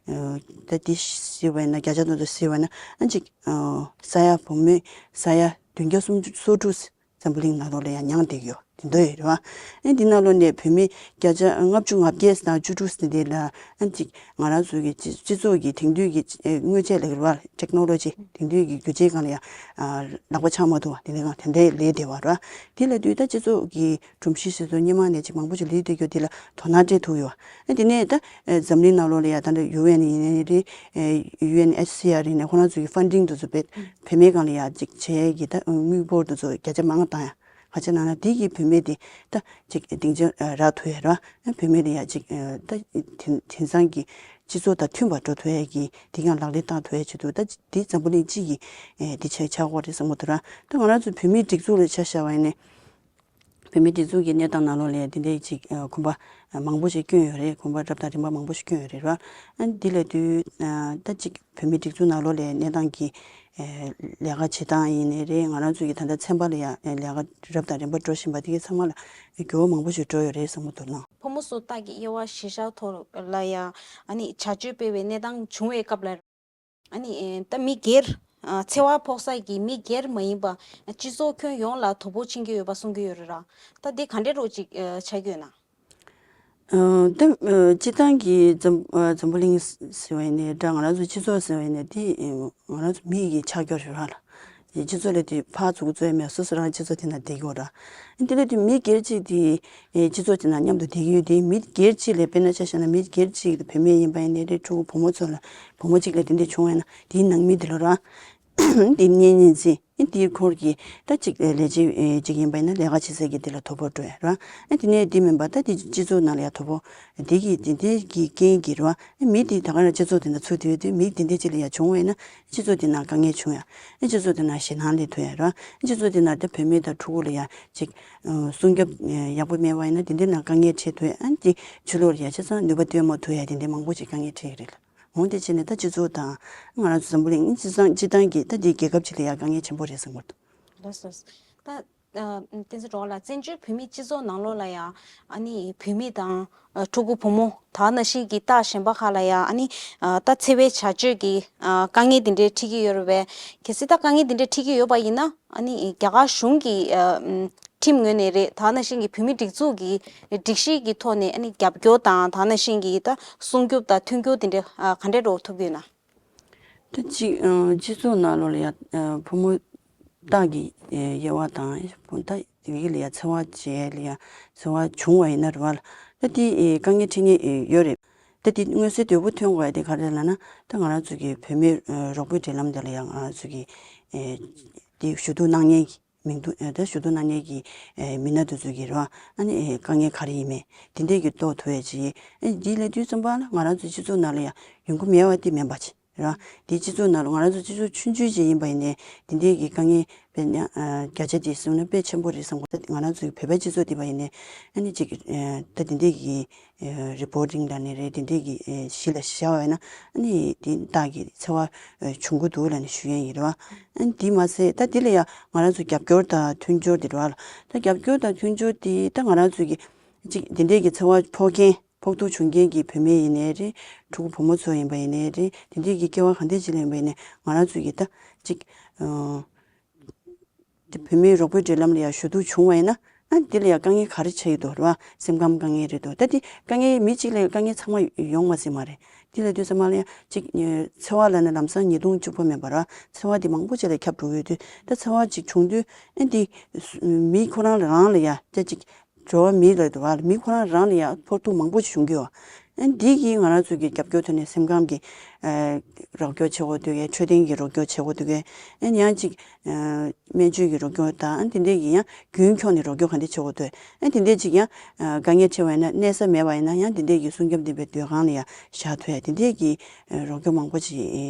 ཨ་ད་དེ་ཟེར་བ་ཡིན་ན་བརྒྱ་ཆ་དེ་ཚོ་ཟེར་བ་ཡིན་ན་ཨ་ཅིག་ཨ་ས་ཡ་བུད་མེད་ས་ཡ་བདུན་བརྒྱ་སུམ་ཅུ་སོ་དྲུག་འཛམ་བུ་གླིང་ནང་ལོགས་ལ་ཡང་མྱངས་བསྡད་ཀྱི་ཡོད། དེ་འདྲ་ཡོད་རེད་བ། ཨ་འདི་ནང་ལོགས་ནས་བུད་མེད་བརྒྱ་ཆ་ལྔ་བཅུ་ང་བརྒྱད་དང་བཅུ་དྲུག་ཟེར་དེ་ལ་ཨ་ཅིག་ང་རང་ཚོ་གི་སྤྱི་སྤྱི་ཚོགས་ཀྱི་དེང་དུས་ཀྱི་ཨ་དངོས་ཆས་ལབ་ཀྱི་རེད་བ། ཊེག་ནོ་ལོ་ཇི་དེང་དུས་ཀྱི་རྒྱུ་ཆའི་སྒང་ལ་ཡང་ཨ་ལག་པ་འཆང་མ་ཐུབ་པ་དེ་འདྲའི་སྒང་དེ་འདྲའི་ལས་བསྡད་པ་རེད་བ། དེ་ལབ་དུས་ད་སྤྱི་ཚོགས་ཀྱི་སྒྲོམ་གཞི་ཟེར་ཚོ་སྔོན་མ་ནས་ཅིག་མང་པོ་ཞིག་ལུས་བསྡད་རྒྱུ་དེ་ལ་དོ་སྣང་སྤྲད་ཐུབ་ཡོད། ཨ་དེ་ནས་ད་ཨ་འཛམ་གླིང་ནང་ལོགས་ལ་ཡ་ད་ལྟ་ཡུ་ཨེན་ཡིན་ནའི་རེད། ཨ་ཡུ་ཨེན་ཨེཆ་སི་ཨར་ཡིན་ནའི་ཁོ་རང་ཚོ་གི་ཕན་ཌིང་དེ་ཚོ་བེད་བེད་མེད་སྒང་ལ་ཡ་ཅིག་བྱེད་ཡས་ཀྱི་ད་དངུལ་འབོར་དེ་ཚོ་བརྒྱ་ཆ་མང་བཏང་ཡ། ག་ཅི་ལབ་ན་དེ་གི་བུད་མེད་དེ་ད་ཅིག་སྡིངས་ཆ་རག་ཐུབ་ཡ་རེད་བ། བུད་མེད་དེ་ཡ་ཅིག་ད་དེང་དེང་སང་གི་སྤྱི་ཚོགས་དང་མཐུན་པར་འགྲོ་ཐུབ་ཡ་གི་དེ་ཡང་ལག་ལེན་བསྟར་ཐུབ་ཡ་ཆེད་དུ་ད་དེ་འཛམ་བུ་གླིང་སྤྱི་གི་དེ་ཆ་ཆགས་ཀྱི་ཡོད་རེད་བསམ་གྱི་འདུག་ར། ད་ང་རང་ཚོ་བུད་མེད་སྒྲིག་འཛུགས་ལ་ཆ་བཞག་པ་ཡིན་ནའི། བུད་མེད་སྒྲིག་འཛུགས་ཀྱི་གནས་སྟངས་ནང་ལོགས་ལ་དེ་འདྲའི་ཅིག་ཨ་གོམ་པ་ཨ་མང་པོ་ཞིག་བསྐྱོན་ཡོད་རེད། གོམ་པ་རབ་དང་རིམ་པ་མང་པོ་ཞིག་བསྐྱོན་ཡོད་རེད་ར། ཨ་འདི་ལབ་དུས་ཨ་ད་ཅིག་བུད་མེད་སྒྲིག་འཛུགས་ནང་ལོགས་ལ་གནས་སྟངས་ཀྱི་ཨ་ལས་ཀ་བྱེད་སྟངས་ཡིན་ནའི་རེད། ང་རང་ཚོ་གི་ད་ལྟ་ཚན་པ་ལ་ཡང་ཨ་ལས་ཀ་རབ་དང་རིམ་པ་འགྲོ་བཞིན་པ་དེ་གའི་ཚང་མ་ལ་འགྱུར་བ་མང་པོ་ཞིག་འགྲོ་ཡོད་རེད་བསམ་གྱི་འདུག་ལགས། ཕོ་མོ་སོ་རྟགས་ཀྱི་དབྱེ་བ་གཞིར་བཞག་ཐོག་ལ་ཡང་ཨ་ནི་བྱ་སྤྱོད་སྤེལ་བའི་གནས་སྟངས་བྱུང་བའི་སྐབས་ལ། ཨ་ནི་ཨེ་ད་མི་སྒེར་ཨ་འཚེ་བ་ཕོག་ས་ཀྱི་མི་སྒེར་མ་ཡིན་པ་སྤྱི་ཚོགས་ཁྱོན་ཡོངས་ལ་དོ་ཕོག་ཕྱིན་གྱི་ཡོད་པ་གསུང་གི་ཡོད་རེད་ར། ད་འདི་ག་འདྲས་རོགས་ཅིག་ཨ་ཆགས་ཀྱི་ཡོད་ན། ཨ་ད་ཨ་སྤྱི་བཏང་གི་འཛམ་ཨ་འཛམ་བུ་གླིང་ཟེར་བ་ཡིན་ནའི་འདྲ། ང་རང་ཚོ་སྤྱི་ཚོགས་ཟེར་བ་ཡིན་ནའི་དེ་ཨ་ང་རང་ཚོ་མི་ཡི་ཆ་རྒྱུ་རེད་ར་ལགས། སྤྱི་ཚོགས་ལ་དེ་ཕར་ཚུར་རྩོད་མེད། སོ་སོ་རང་སྤྱི་ཚོགས་དེ་ན་བསྡད་ཀྱི་ཡོད་ར། དེ་ལ་དེ་མི་སྒེར་གཅིག་དེ་ཨེ་སྤྱི་ཚོགས་དེ་ན་མཉམ་དུ་བསྡད་ཀྱི་ཡོད་དེ། མི་སྒེར་གཅིག་ལ་དཔེར་ན་ཆ་བཞག་ན་མི་སྒེར་གཅིག་བུད་མེད་ཡིན་པ་ཡིན་ནའི་རེད། ཕྲུ་གུ་བུ་མོ་ཚོ་ལ་བུ་མོ་གཅིག་ལ་དེ་འདྲ་བྱུང་བ་ཡིན་ན་དེའི་ནང་མི་དེ་ལ་ར་དེ་གཉེན་ཉེ་ཚན་དེའི་འཁོར་གྱི་ད་གཅིག་ལས་བྱེད་ཨེ་གཅིག་ཡིན་པ་ཡིན་ན་ལས་ཀ་བྱེད་སའི་གི་དེ་ལ་དོ་ཕོག་འགྲོ་ཡ་ར། ཨ་དེ་ནས་དེ་མིན་པ་ད་དེ་སྤྱི་ཚོགས་ནང་ལ་ཡ་དོ་ཕོག་དེ་གི་དེ་འདྲའི་གི་རྐྱེན་གྱིས་ར། ཨ་མི་དེ་ད་ག་རང་སྤྱི་ཚོགས་དེ་ན་ཚུད་དུས་དེ་མི་དེ་འདྲའི་གཅིག་ལ་ཡ་བྱུང་བ་ཡིན་ན། སྤྱི་ཚོགས་དེ་ནང་དཀའ་ངལ་བྱུང་ཡ། ཨ་སྤྱི་ཚོགས་དེ་ནང་ཞེད་སྣང་སླེབས་ཐུབ་ཡ་ར། ཨ་སྤྱི་ཚོགས་དེ་ནང་ད་བུད་མེད་དང་ཕྲུ་གུ་ལ་ཡ་ཅིག་ཨ་སྲུང་སྐྱོབ་ཨ་ཡག་པོ་མེད་པ་ཡིན་ན་དེ་འདྲའི་ནང་དཀའ་ངལ་འཕྲད་ཐུབ་ཡ། ཨ་དེ་ཕྱི་ལོགས་ལ་ཡ་ཆ་ཚང་ནུས་པ་བཏོན་མ་ཐུབ་ཡ་དེ་འདྲའི་མང་པོ་ཅིག་དཀའ་ངལ་འཕྲད་ཀྱི་རེད་ལགས། འོང་དེ་བྱས་ནས་ད་སྤྱི་ཚོགས་དང་ང་རང་ཚོ་འཛམ་བུ་གླིང་སྤྱི་བཏང་སྤྱི་བཏང་གི་ད་འདི་རྒྱལ་ཁབ་ཅིག་ལ་ཡ་དཀའ་ངལ་ཆེན་པོ་རེད་བསམ་གྱི་འདུག་ལགས་སོ། ད་ཨ་བསྟན་འཛིན་སྒྲོལ་དཀར་ལགས། བཙན་བྱོལ་བོད་མིའི་སྤྱི་ཚོགས་ནང་ལོགས་ལ་ཡང་ཨ་ནི་བུད་མེད་དང་ཨ་ཕྲུ་གུ་བུ་མོ་དེ་ནང་བཞིན་གྱི་རྟགས་གཞན་པ་ཁག་ལ་ཡང་ཨ་ནི་ཨ་ད་འཚེ་བའི་བྱ་སྤྱོད་ཀྱི་ཨ་དཀའ་ངལ་དེ་འདྲའི་འཕྲད་ཀྱི་ཡོད་རེད་པས། གལ་སྲིད་ད་དཀའ་ངལ་དེ་འདྲའི་འཕྲད་ཀྱི་ཡོད་པ་ཡིན་ན་ཨ་ནི་རྒྱ་གར་གཞུང་གི་ཨ་ཁྲིམས་ངོས་ནས་རེད། དེ་ནང་བཞིན་གྱི་བོད་མིའི་སྒྲིག་འཛུགས་ཀྱི་སྒྲིག་གཞི་གི་ཐོག་ནས་ཨ་ནི་རྒྱབ་སྐྱོར་དང་དེ་ནང་བཞིན་གྱི་ད་སྲུང་སྐྱོབ་དང་མཐུན་འགྱུར་དེ་འདྲ་ཨ་ག་འདྲ་རོགས་ཐུབ་ཀྱི་ཡོད་ན། ད་གཅིག་ཨ་སྤྱི་ཚོགས་ནང་ལོགས་ལ་ཡ་ཨ་ཕོ་མོ་རྟགས་ཀྱི་ཨ་དབྱེ་བ་དང་ད་ཡི་གེ་ལ་ཡ་འཚེ་བ་བྱས་ལ་ཡ་འཚེ་བ་བྱུང་བ་ཡིན་ན་རེད་བ་ལགས། ད་དེ་ཨ་དཀའ་ངལ་འཕྲད་མཁན་ཡོད་རེད། ད་དེ་མངོན་གསལ་དོད་པོ་ཐོན་དགོས་ཡ་དེ་ག་རེ་ལབ་ན། ད་ང་རང་ཚོ་གི་བུད་མེད་ཨ་རོགས་པའི་འབྲེལ་ལམ་དེ་ལ་ཡ་ང་རང་ཚོ་གི་ཨ་དེ་ཞུ་གཏུག་གནང་མཁན་གྱི་མིང་ཐོ་ཨ་ད་ཞུ་གཏུག་གནང་མཁན་གྱི་ཨ་མི་སྣ་དེ་ཚོ་གི་རེད་བ། ཨ་ནི་ཨ་དཀའ་ངལ་ག་རེ་ཡིན་མིན་དེ་འདྲས་ཀྱི་རྟོགས་ཐུབ་ཡ་ཅིག་ཨ་འདི་ལབ་དུས་ཙམ་པ་ལ་ང་རང་ཚོ་སྤྱི་ཚོགས་ནང་ལ་ཡ་ཡོང་གི་མེད་པ་དེ་མིན་པ་ཅིག་རེད་བ། དེ་སྤྱི་ཚོགས་ནང་ལ་ང་རང་ཚོ་སྤྱི་ཚོགས་ཆུང་ཆུང་ཅིག་ཡིན་པ་ཡིན་ནའི་དེ་འདྲས་ཀྱི་དཀའ་ངལ་དཔེ་ཨ་བརྒྱ་ཆ་དེ་གསུངས་ན་དཔེ་ཆེན་པོ་རེད་བསམ་གྱི། ད་ང་རང་ཚོའི་བོད་པའི་སྤྱི་ཚོགས་དེ་བ་ཡིན་ནའི་ཨ་ནི་ཅིག་ཨ་ད་དེ་འདྲས་ཀྱི་ཨ་རི་པོ་ཊིང་ལབ་ནའི་རེད། དེ་འདྲས་ཀྱི་ཨ་གཞི་ལ་བཞག་པ་ཡིན་ན་ཨ་ནི་དེ་རྟགས་ཀྱི་འཚེ་བ་ཨ་བྱུང་གི་འདུག་ལབ་ནས་ཞུ་ཡ་ཡིན་རེད་བ། ཨ་ནི་དེ་མ་ཟད་ད་དེ་ལ་ཡ་ང་རང་ཚོ་རྒྱབ་སྐྱོར་དང་མཐུན་སྦྱོར་དེ་རེད་བ་ལགས། ད་རྒྱབ་སྐྱོར་དང་མཐུན་སྦྱོར་དེ་ད་ང་རང་ཚོ་གི་ཅིག་དེ་འདྲས་ཀྱི་འཚེ་བ་ཕོག་མཁན་ ཕོག་ཐུག་བྱུང་མཁན་གྱི་བུད་མེད་ཡིན་ནའི་རེད། ཕྲུ་གུ་བུ་མོ་ཚོ་ཡིན་པ་ཡིན་ནའི་རེད། དེ་འདྲས་ཀྱི་སྐྱེ་བ་གང་འདྲས་ཅིག་ལ་ཡིན་པ་ཡིན་ནའི་ང་རང་ཚོ་གི་ད་ཅིག་ཨ། དེ་བུད་མེད་རོགས་པའི་འབྲེལ་ལམ་ལ་ཡང་ཞུ་གཏུག་བྱུང་བ་ཡིན་ན། ཨ་འདི་ལ་ཡང་དཀའ་ངལ་ག་རེ་ཆགས་ཀྱི་འདུག་རེད་བ། སེམས་ཁམས་དཀའ་ངལ་རེད་འདུག་ད་འདི་དཀའ་ངལ་མི་གཅིག་ལ་དཀའ་ངལ་ཚང་མ་ཡོང་མ་སྲིད་མ་རེད། འདི་ལ་དུས་ཚང་མ་ལ་ཡང་ཅིག་ཨ་འཚེ་བ་ལབ་ན་ལམ་སང་ཉེས་རྡུང་གཅིག་པོ་མིན་པ་རེད་བ། འཚེ་བ་འདི་མང་པོ་ཅིག་ལ་ཁྱབ་འགྲོ་གི་ཡོད་དུས། ད་འཚེ་བ་ཅིག་བྱུང་དུས་ཨ་འདི་མི་ཁོ་རང་རང་ལ་ཡང་ཅིག་འགྲོ་བ་མི་ལ་འགྲོ་བ་མི་ཁོ་རང་རང་ལ་ཡང་ཕོག་ཐུག་མང་པོ་ཞིག་བྱུང་གི་ཡོད། ཨ་འདི་གིས་ང་རང་ཚོ་གི་རྒྱབ་སྐྱོར་ཐོག་ནས་སེམས་ཁམས་ཀྱི་ཨ་རོགས་སྐྱོར་བྱེད་དགོས་འདུག་གས། འཕྲོད་བསྟེན་གྱི་རོགས་སྐྱོར་བྱེད་དགོས་འདུག་གས། ཨ་ཡང་ཅིག་ཨ་སྨན་བཅོས་ཀྱི་རོགས་སྐྱོར་དང་ཨ་འདི་འདྲས་ཀྱི་ཡང་རྒྱུན་འཁྱོངས་ནས་རོགས་སྐྱོར་ག་འདྲས་བྱེད་དགོས་འདུག་ཨ་འདི་འདྲས་ཅིག་ཡང་ཨ་དཀའ་ངལ་འཕྲད་པ་ཡིན་ན། གནས་ས་མེད་པ་ཡིན་ན་ཡང་འདི་འདྲས་ཀྱི་སྲུང་སྐྱོབ་ལྡན་པའི་སྡོད་ཁང་ལ་ཡང་བཞག་ཐུབ་ཡ་འདི་འདྲས་ཀྱི་ཨ་རོགས་སྐྱོར་མང་པོ་ཅིག་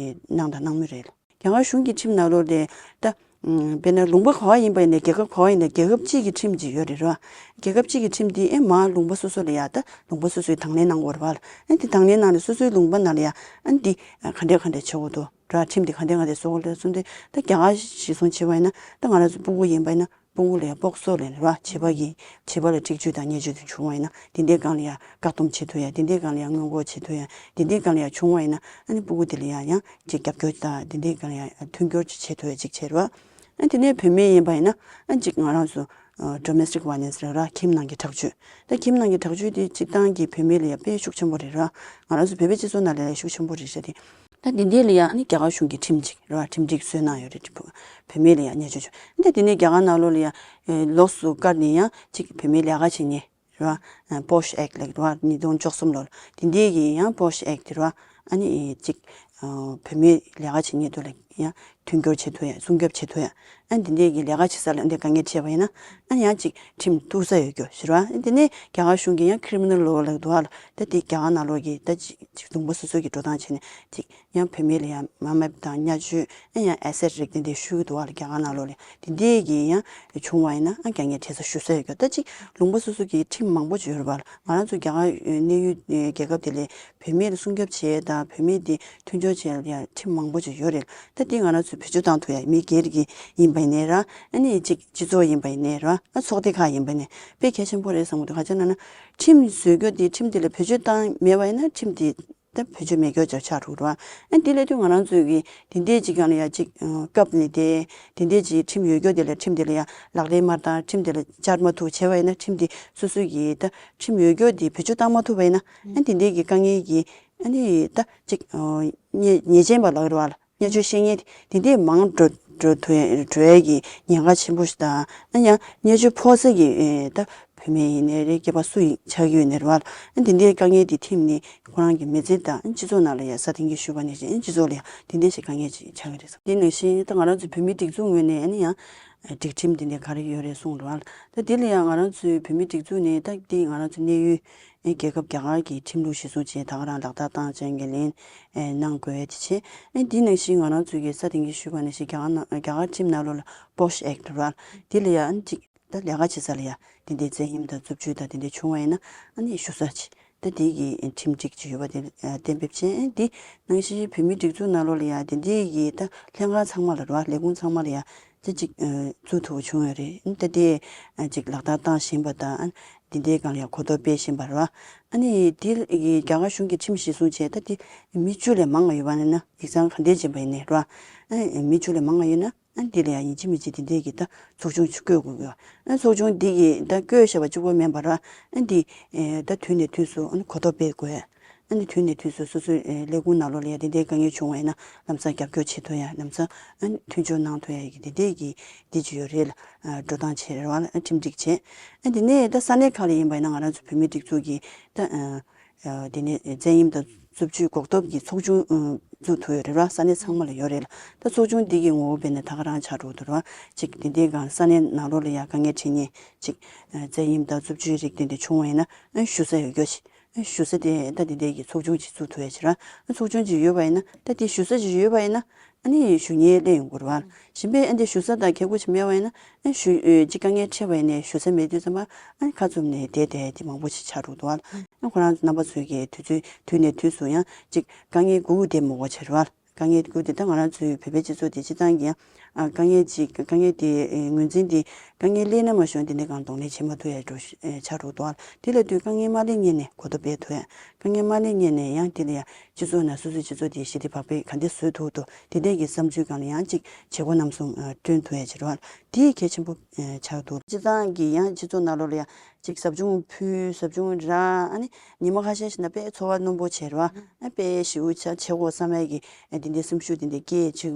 གནང་དང་གནང་མུས་རེད། རྒྱ་གར་གཞུང་གི་ཁྲིམས་ནང་ལོགས་ལ་ད་ཨ་དཔེར་ན་ལུང་པ་ག་པར་ཡིན་པ་ཡིན་ནའི་རྒྱལ་ཁབ་ག་པར་ཡིན་ནའི་རྒྱལ་ཁབ་གཅིག་གི་ཁྲིམས་ཅིག་ཡོད་རེད་ར། རྒྱལ་ཁབ་གཅིག་གི་ཁྲིམས་དེ་ཨེ་མར་ལུང་པ་སོ་སོ་ལ་ཡ་ད་ལུང་པ་སོ་སོའི་དང་ལེན་གནང་དགོས་རེད་བ། ཨེ་དེ་དང་ལེན་གནང་ནས་སོ་སོའི་ལུང་པ་ནང་ལ་ཡ་ཨ་འདི་ག་འདྲས་ག་འདྲས་བྱེད་དགོས་འདུག་ར། ཁྲིམས་དེ་ག་འདྲས་ག་འདྲས་བཟོ་དགོས་རེད་གསུངས་ཏེ། ད་རྒྱ་གར་གཞིར་བཟུང་བྱས་པ་ཡིན་ན། ད་ང་རང་ཚོ་སྤུ་གུ་ཡིན་པ་ཡིན་ན་སྤུ་གུ་ལ་ཡ་སྤོག་སོགས་ལས་རེད་བ། བྱིས་པ་གི་བྱིས་པ་ལ་འཁྲིག་སྤྱོད་དང་བརྙས་བཅོས་དེ་བྱུང་བ་ཡིན་ན་དེ་འདྲའི་སྒང་ལ་ཡ་བཀག་སྡོམ་བྱེད་ཐུབ་ཡ། དེ་འདྲའི་སྒང་ལ་ཡ་སྔོན་འགོག་བྱེད་ཐུབ་ཡ། དེ་འདྲའི་སྒང་ལ་ཡ་བྱུང་བ་ཡིན་ན་ཨ་ནི་སྤུ་གུ་དེ་ལ་ཡ་ཡང་ཅིག་རྒྱབ་སྐྱོར་དང་དེ་འདྲའི་སྒང་ལ་ཡ་མཐུན་སྦྱོར་ཅིག་བྱེད་ཐུབ་ཡ་ཅིག་བྱེད་རེད་བ། ཨ་དེ་ནས་བུད་མེད་ཡིན་པ་ཡིན་ན་ཨ་ཅིག་ང་རང་ཚོ་ཨ་domestic violence་རེད་ར། ཁྱིམ་ནང་གི་དྲག་སྤྱོད། ད་ཁྱིམ་ནང་གི་དྲག་སྤྱོད་དེ་སྤྱིར་བཏང་གི་བུད་མེད་ལ་ཡ་དཔེ་ཤུགས་ཆེན་པོ་རེད་ར། ང་རང་ཚོ་བོད་པའི་སྤྱི་ཚོགས་ནང་ལ་ཡ་ཤུགས་ཆེན་པོ་རེད་ཤག་དེ། ད་དེ་འདྲའི་ལ་ཡ་ཨ་ནི་རྒྱ་གར་གཞུང་གི་ཁྲིམས་ཅིག་རེད་བ། ཁྲིམས་སྒྲིག་བཟོས་གནང་ཡོད་རེད། བུ་བུད་མེད་ལ་ཡ་བརྙས་བཅོས་བྱུང་། ད་དེ་ནས་རྒྱ་གར་ནང་ལོགས་ལ་ཡ་ལོགས་སུ་བཀར་ནས་ཡང་ཅིག་བུད་མེད་ལས་ཀ་བྱེད་མཁན་རེད་བ། POSH Act་ལབ་རེད་བ། ཉིས་སྟོང་བཅུ་གསུམ་ལོར་དེ་འདྲའི་གི་ཡང་POSH Act་དེ་རེད་བ། ཨ་ནི་ཅིག་བུད་མེད་ལས་ཀ་བྱེད་མཁན་དེ་ལ་ཡང་མཐུན་སྦྱོར་བྱེད་ཐུབ་ཡ། སྲུང་སྐྱོབ་བྱེད་ཐུབ་ཡ། ཨ་ནི་དེ་འདྲའི་གི་ལས་ཀ་བྱེད་ས་ལ་འདི་དཀའ་ངལ་འཕྲད་པ་ཡིན་ན་ཨ་ནི་ཡང་ཅིག་ཁྲིམས་གཏུག་ས་ཡོད་རྒྱུ་ཞིག་རེད་བ། དེ་ནས་རྒྱ་གར་གཞུང་གི་ཡང་criminal law་ལབ་འདུག་བ་ལ། ད་དེ་རྒྱ་གར་ནང་ལོགས་ཀྱི་ད་ཅིག་ཅིག་ལུང་པ་སོ་སོ་གི་འགྲོ་སྟངས་བྱས་ནས་ཅིག་ཡང་བུད་མེད་ལ་ཡང་དམའ་འབེབས་དང་བརྙས་བཅོས། ཨ་ཡང་ཨེ་སེད་རིགས་དེ་འདྲའི་ཤོར་གྱི་འདུག་བ་ལ། རྒྱ་གར་ནང་ལོགས་ལ་དེ་འདྲའི་གི་ཡང་བྱུང་བ་ཡིན་ན་ཨ་དཀའ་ངལ་འཕྲད་ས་ཞུ་ས་ཡོད་རྒྱུ། ད་ཅིག་ལུང་པ་སོ་སོ་གི་ཁྲིམས་མང་པོ་ཅིག་ཡོད་རེད་བ་ལ། ང་རང་ཚོ་རྒྱ་གར་གནས་ཡུལ་རྒྱལ་ཁབ་དེ་ལ་བུད་མེད་ལ་སྲུང་སྐྱོབ་བྱེད་དང་བུད་མེད་དེ་མཐུན་སྦྱོར་བྱེད་ཡ་ཁྲིམས་མང་པོ་ཅིག་ཡོད་རེད། ད་དེ་ང་རང་ཚོས་བེད་སྤྱོད་བཏང་ཐུབ་ཡ། མི་སྒེར་གྱི་ཡིན་པ་ཡིན་ནའི་ར། ཨ་ནི་ཅིག་སྤྱི་ཚོགས་ཡིན་པ་ཡིན་ནའི་ར། ཨ་ཚོགས་སྡེ་ཁག་ཡིན་པ་ཡིན་ནའི་དཔེ་གལ་ཆེན་པོ་རེད་བསམ་གྱི་འདུག་ག་རེ་ཟེར་ན་ཁྲིམས་བཟོ་རྒྱུ་དེ་ཁྲིམས་དེ་ལ་བེད་སྤྱོད་བཏང་མེད་པ་ཡིན་ན་ཁྲིམས་དེ་ད་བེད་སྤྱོད་མེད་རྒྱུ་ཅིག་ཆགས་འགྲོ་གི་རེད་བ། ཨ་དེ་ལས་དུས་ང་རང་ཚོས་ཀྱི་དེ་འདྲའི་ཅིག་སྒང་ལ་ཡ་ཅིག་ཨ་བཀབ་ནས་དེ་དེ་འདྲའི་ཅིག་ཁྲིམས་ཡོད་རྒྱུ་དེ་ལ་ཁྲིམས་དེ་ལ་ཡ་ལག་ལེན་མ་བཏང་། ཁྲིམས་དེ་ལ་བཅར་མ་ཐུབ་བྱས་པ་ཡིན་ན། ཁྲིམས་དེ་སོ་སོའི་གི་ད་ཁྲིམས་ཡོད་རྒྱུ་དེ་བེད་སྤྱོད་བཏང་མ་ཐུབ་པ་ཡིན་ན་ཨ་དེ་འདྲའི་གི་དཀའ་ངལ་གྱི་ཨ་ནི་ད་ཅིག་ཨ་ཉེས་ཉེས་ཅན་པ་ལབ་རེད་བ་ལ། བརྙས་བཅོས་བཤད་མཁན་དེ་འདྲས་མང་འགྲོ་འགྲོ་ཐུབ་འགྲོ་ཡས་ཀྱི་ཉེན་ཁ་ཆེན་པོ་ཞིག་དང་། ཨ་ཡང་བརྙས་བཅོས་ཕོག་ས་ཀྱི་ཨེ་ད་བུད་མེད་ཡིན་ནའི་རེད། སྐྱེས་པ་སུ་ཡིན་ཆགས་ཀྱི་ཡོད་ནའི་རེད་བ། ཨ་དེ་འདྲའི་དཀའ་ངལ་དེ་ཁྲིམས་ནི་ཁོ་རང་གི་མི་ཚེ་དང་སྤྱི་ཚོགས་ནང་ལ་ཡང་སྲ་བརྟན་གྱི་ཞུ་བ་ནས་བཞིན་སྤྱི་ཚོགས་ལ་ཡང་དེ་འདྲས་ཞིག་དཀའ་ངལ་ཅིག་ཆགས་ཀྱི་རེད་བསམ། དེ་ནང་བཞིན་ད་ང་རང་ཚོ་བོད་མིའི་སྒྲིག་འཛུགས་ངོས་ནས་ཨ་ནི་ཡང་སྒྲིག་ཁྲིམས་དེ་འདྲས་ག་རེ་ཡོད་རེད་གསུངས་རེད་བ། ད་དེ་ལ་ཡང་ང་རང་ཚོའི་བོད་མིའི་སྒྲིག་འཛུགས་ནས་ད་དེ་ང་རང་ཚོ་གནས་ཡུལ་ཨེ་རྒྱལ་ཁབ་རྒྱ་གར་གྱི་ཁྲིམས་ལུགས་གཞིར་བཟུང་བྱས་ད་ག་རང་ལག་བསྟར་བཏང་བྱས་འགན་ལེན་ཨེ་གནང་དགོས་ཡ་དེ་བྱས། ཨེ་འདི་ནང་བཞིན་ང་རང་ཚོའི་གི་སྲ་བརྟན་གྱི་ཞུས་པ་ནང་བཞིན་རྒྱ་གར་ནང་རྒྱ་གར་ཁྲིམས་ནང་ལོགས་ལ་POSH Act་རེད་བ། དེ་ལ་ཡ་ཨ་ནི་ཅིག་ད་ལས་ཀ་བྱེད་ས་ལ་ཡ་དེ་འདྲའི་བཙན་གཡེམ་དང་རྩུབ་སྤྱོད་དང་དེ་འདྲ་བྱུང་བ་ཡིན་ན་ཨ་ནི་ཞུ་ས་ཅིག་ད་དེ་གི་ཁྲིམས་སྒྲིག་ཅིག་ཡོད་པ་དེ་ཨ་གཏན་འབེབས་བྱས། ཨེ་འདི་ནང་བཞིན་བོད་མིའི་སྒྲིག་འཛུགས་ནང་ལོགས་ལ་ཡ་དེ་འདྲའི་གི་ད་ལྷན་ཁང་ཚང་མ་ལ་རེད་བ། ལས་ཁུངས་ཚང་མ་ལ་ཡ་དེ་ཅིག་ཨ་བཙུགས་ཐུབ་པ་བྱུང་ཡོད་རེད། ཨ་ད་དེ་ཨ་ཅིག་ལག་བསྟར་བཏང་བཞིན་པ་དང་། ཨ་འདི་འདྲའི་སྒང་ལ་ཡང་གོ་རྟོགས་སྤེལ་བཞིན་པ་རེད་བ། ཨ་ནི་དེ་རྒྱ་གར་གཞུང་གི་ཁྲིམས་གཞིར་བཟུང་བྱས་ད་དེ་མི་བཅུ་ལས་མང་བ་ཡོད་པ་ཡིན་ན། ཡིག་ཚང་ག་འདྲས་ཅིག་ཡིན་པ་ཡིན་ནའི་རེད་བ། ཨ་མི་བཅུ་ལས་མང་བ་ཡོད་ན་ཨ་འདི་ལ་ཡང་ཡིན་གཅིག་མིན་གཅིག་དེ་འདྲས་ཀྱི་ད་ཚོགས་ཆུང་ཅིག་བསྐོ་དགོས་ཀྱི་ཡོད། ཨ་ཚོགས་ཆུང་འདི་གི་ད་བསྐོས་བཞག་པ་གཅིག་པོ་མིན་པ་རེད་བ། ཨ་འདི་ཨེ་ད་དུས་ནས་དུས་སུ་ཨ་ནི་གོ་རྟོགས་སྤེལ་དགོས། ཨ་ནི་དུས་ནས་དུས་སུ་སོ་སོའི་ཨེ་ལས་ཁུངས་ནང་ལོགས་ལ་ཡང་དེ་འདྲའི་དཀའ་ངལ་བྱུང་བ་ཡིན་ན་ལམ་སང་རྒྱབ་སྐྱོར་བྱེད་ཐུབ་ཡ། ལམ་སང་ཨ་ནི་མཐུན་སྦྱོར་གནང་ཐུབ་ཡ་གི་དེ་འདྲའི་གི་འདི་ཅིག་ཡོད་རེད་ལ། ཨ་འགྲོ་སྟངས་བྱེད་རེད་བ་ལ། ཨ་ཁྲིམས་སྒྲིག་བྱེད། ཨ་དེ་ནས་ད་ས་གནས་ཁག་ལ་ཡིན་པ་ཡིན་ན་ང་རང་ཚོ་བོད་མིའི་སྒྲིག་འཛུགས་ཀྱི་ད་ཨ་ཨ་དེ་ནས་བཙན་གཡེམ་དང་རྩུབ་སྤྱོད་འགོག་ཐབས་ཀྱི་ཚོགས་ཆུང་ཨ་བཙུགས་ཐུབ་ཡོད་རེད་བ། ས་གནས་ཚང་མ་ལ་ཡོད་རེད་ལ། ད་ཚོགས་ཆུང་འདི་གི་ངོ་བོ་དཔེར་ན་ད་ག་རང་ཆགས་འགྲོ་འདུག་རེད་བ། ཅིག་དེ་འདྲའི་སྒང་ས་གནས་ནང་ལོགས་ལ་ཡ་དཀའ་ངལ་འཕྲད་མཁན་ཅིག་ཨ་བཙན་གཡེམ་དང་རྩུབ་སྤྱོད་རིགས་དེ་འདྲ་བྱུང་བ་ཡིན་ན་ཨ་ཞུ་ས་ཡོད་རྒྱུ་ཞིག་ཨ་ཞུ་ས་དེ་ད་དེ་འདྲའི་གི་ཚོགས་ཆུང་ཅིག་བཙུགས་ཐུབ་ཡ་ཅིག་ར། ཨ་ཚོགས་ཆུང་ཅིག་ཡོད་པ་ཡིན་ན་ད་དེ་ཞུ་ས་ཅིག་ཡོད་པ་ཡིན་ན་ཨ་ནི་ཞུ་མཁན་སླེབས་ཡོང་གི་རེད་བ། གཞན་པའི་ཨ་འདི་ཞུ་ས་དང་ཁེ་པོ་ཅིག་མེད་པ་ཡིན་ན་ཨ་ཞུ་ཨ་ཅིག་དཀའ་ངལ་འཕྲད་པ་ཡིན་ནའི་ཞུ་ས་མེད་དུས་ཙམ་པ་ཨ་ཁ་བཙུམ་ནས་བསྡད་བསྡད་དེ་མང་པོ་ཞིག་ཆགས་འགྲོ་འདུག་བ། ཨ་ཁོ་རང་རྣམ་པ་ཚོས་ཀྱི་དུས་ཚོད་དུས་ནས་དུས་སུ་ཡང་ཅིག་དཀའ་ངལ་སྒུག་བསྡད་མི་དགོས་ཅིག་རེད་བ། དཀའ་ངལ་དགོས་དེ། ད་ང་རང་ཚོའི་བོད་པའི་སྤྱི་ཚོགས་དེ་སྤྱིར་བཏང་གི་ཡང་ཨ་དཀའ་ངལ་ཅིག་དཀའ་ངལ་དེ་ངོས་འཛིན་དེ་དཀའ་ངལ་སླེབས་ན་མ་གཞི་དེ་འདྲ་གང་གདོང་ལེན་བྱེད་མ་ཐུབ་ཡ་འགྲོ་ཆགས་འགྲོ་འདུག་དེ་ལ་དུས་དཀའ་ངལ་མ་སླེབས་སྔོན་ནས་གོ་རྟོགས་སྤེལ་ཐུབ་ཡ། དཀའ་ངལ་མ་སླེབས་སྔོན་ནས་ཡང་དེ་ལ་ཡང་སྤྱི་ཚོགས་ནང་སོ་སོའི་སྤྱི་ཚོགས་དེ་ཞི་བདེ་བག་ཕེབས་ག་འདྲ་བཟོ་ཐུབ་ཐུབ་དེ་འདྲ་གི་བསམ་ཚུལ་སྒང་ལ་ཡང་ཅིག་བྱེད་སྒོ་རྣམ་གསུམ་བསྐྲུན་ཐུབ་ཡ་བྱེད་རོགས། དེ་གལ་ཆེན་པོ་ཆགས་འདུག་སྤྱིར་བཏང་གི་ཡང་སྤྱི་ཚོགས་ནང་ལོགས་ལ་ཡང་ཅིག་ཟབ་སྦྱོང་ཕུལ། ཟབ་སྦྱོང་རག་ཨ་ནི་ཉི་མ་ཁ་ཤས་ཤིག་ན་དཔེ་ཚོར་བ་རྣོན་པོ་བྱེད་རོགས། ཨ་དཔེ་ཞེ་པོ་ཆ་ཆེ་གོ་བསམ་ཡས་ཀྱི་དེ་འདྲའི་སེམས་ཤུགས་དེ་འདྲ་སྐྱེས་ཆེ་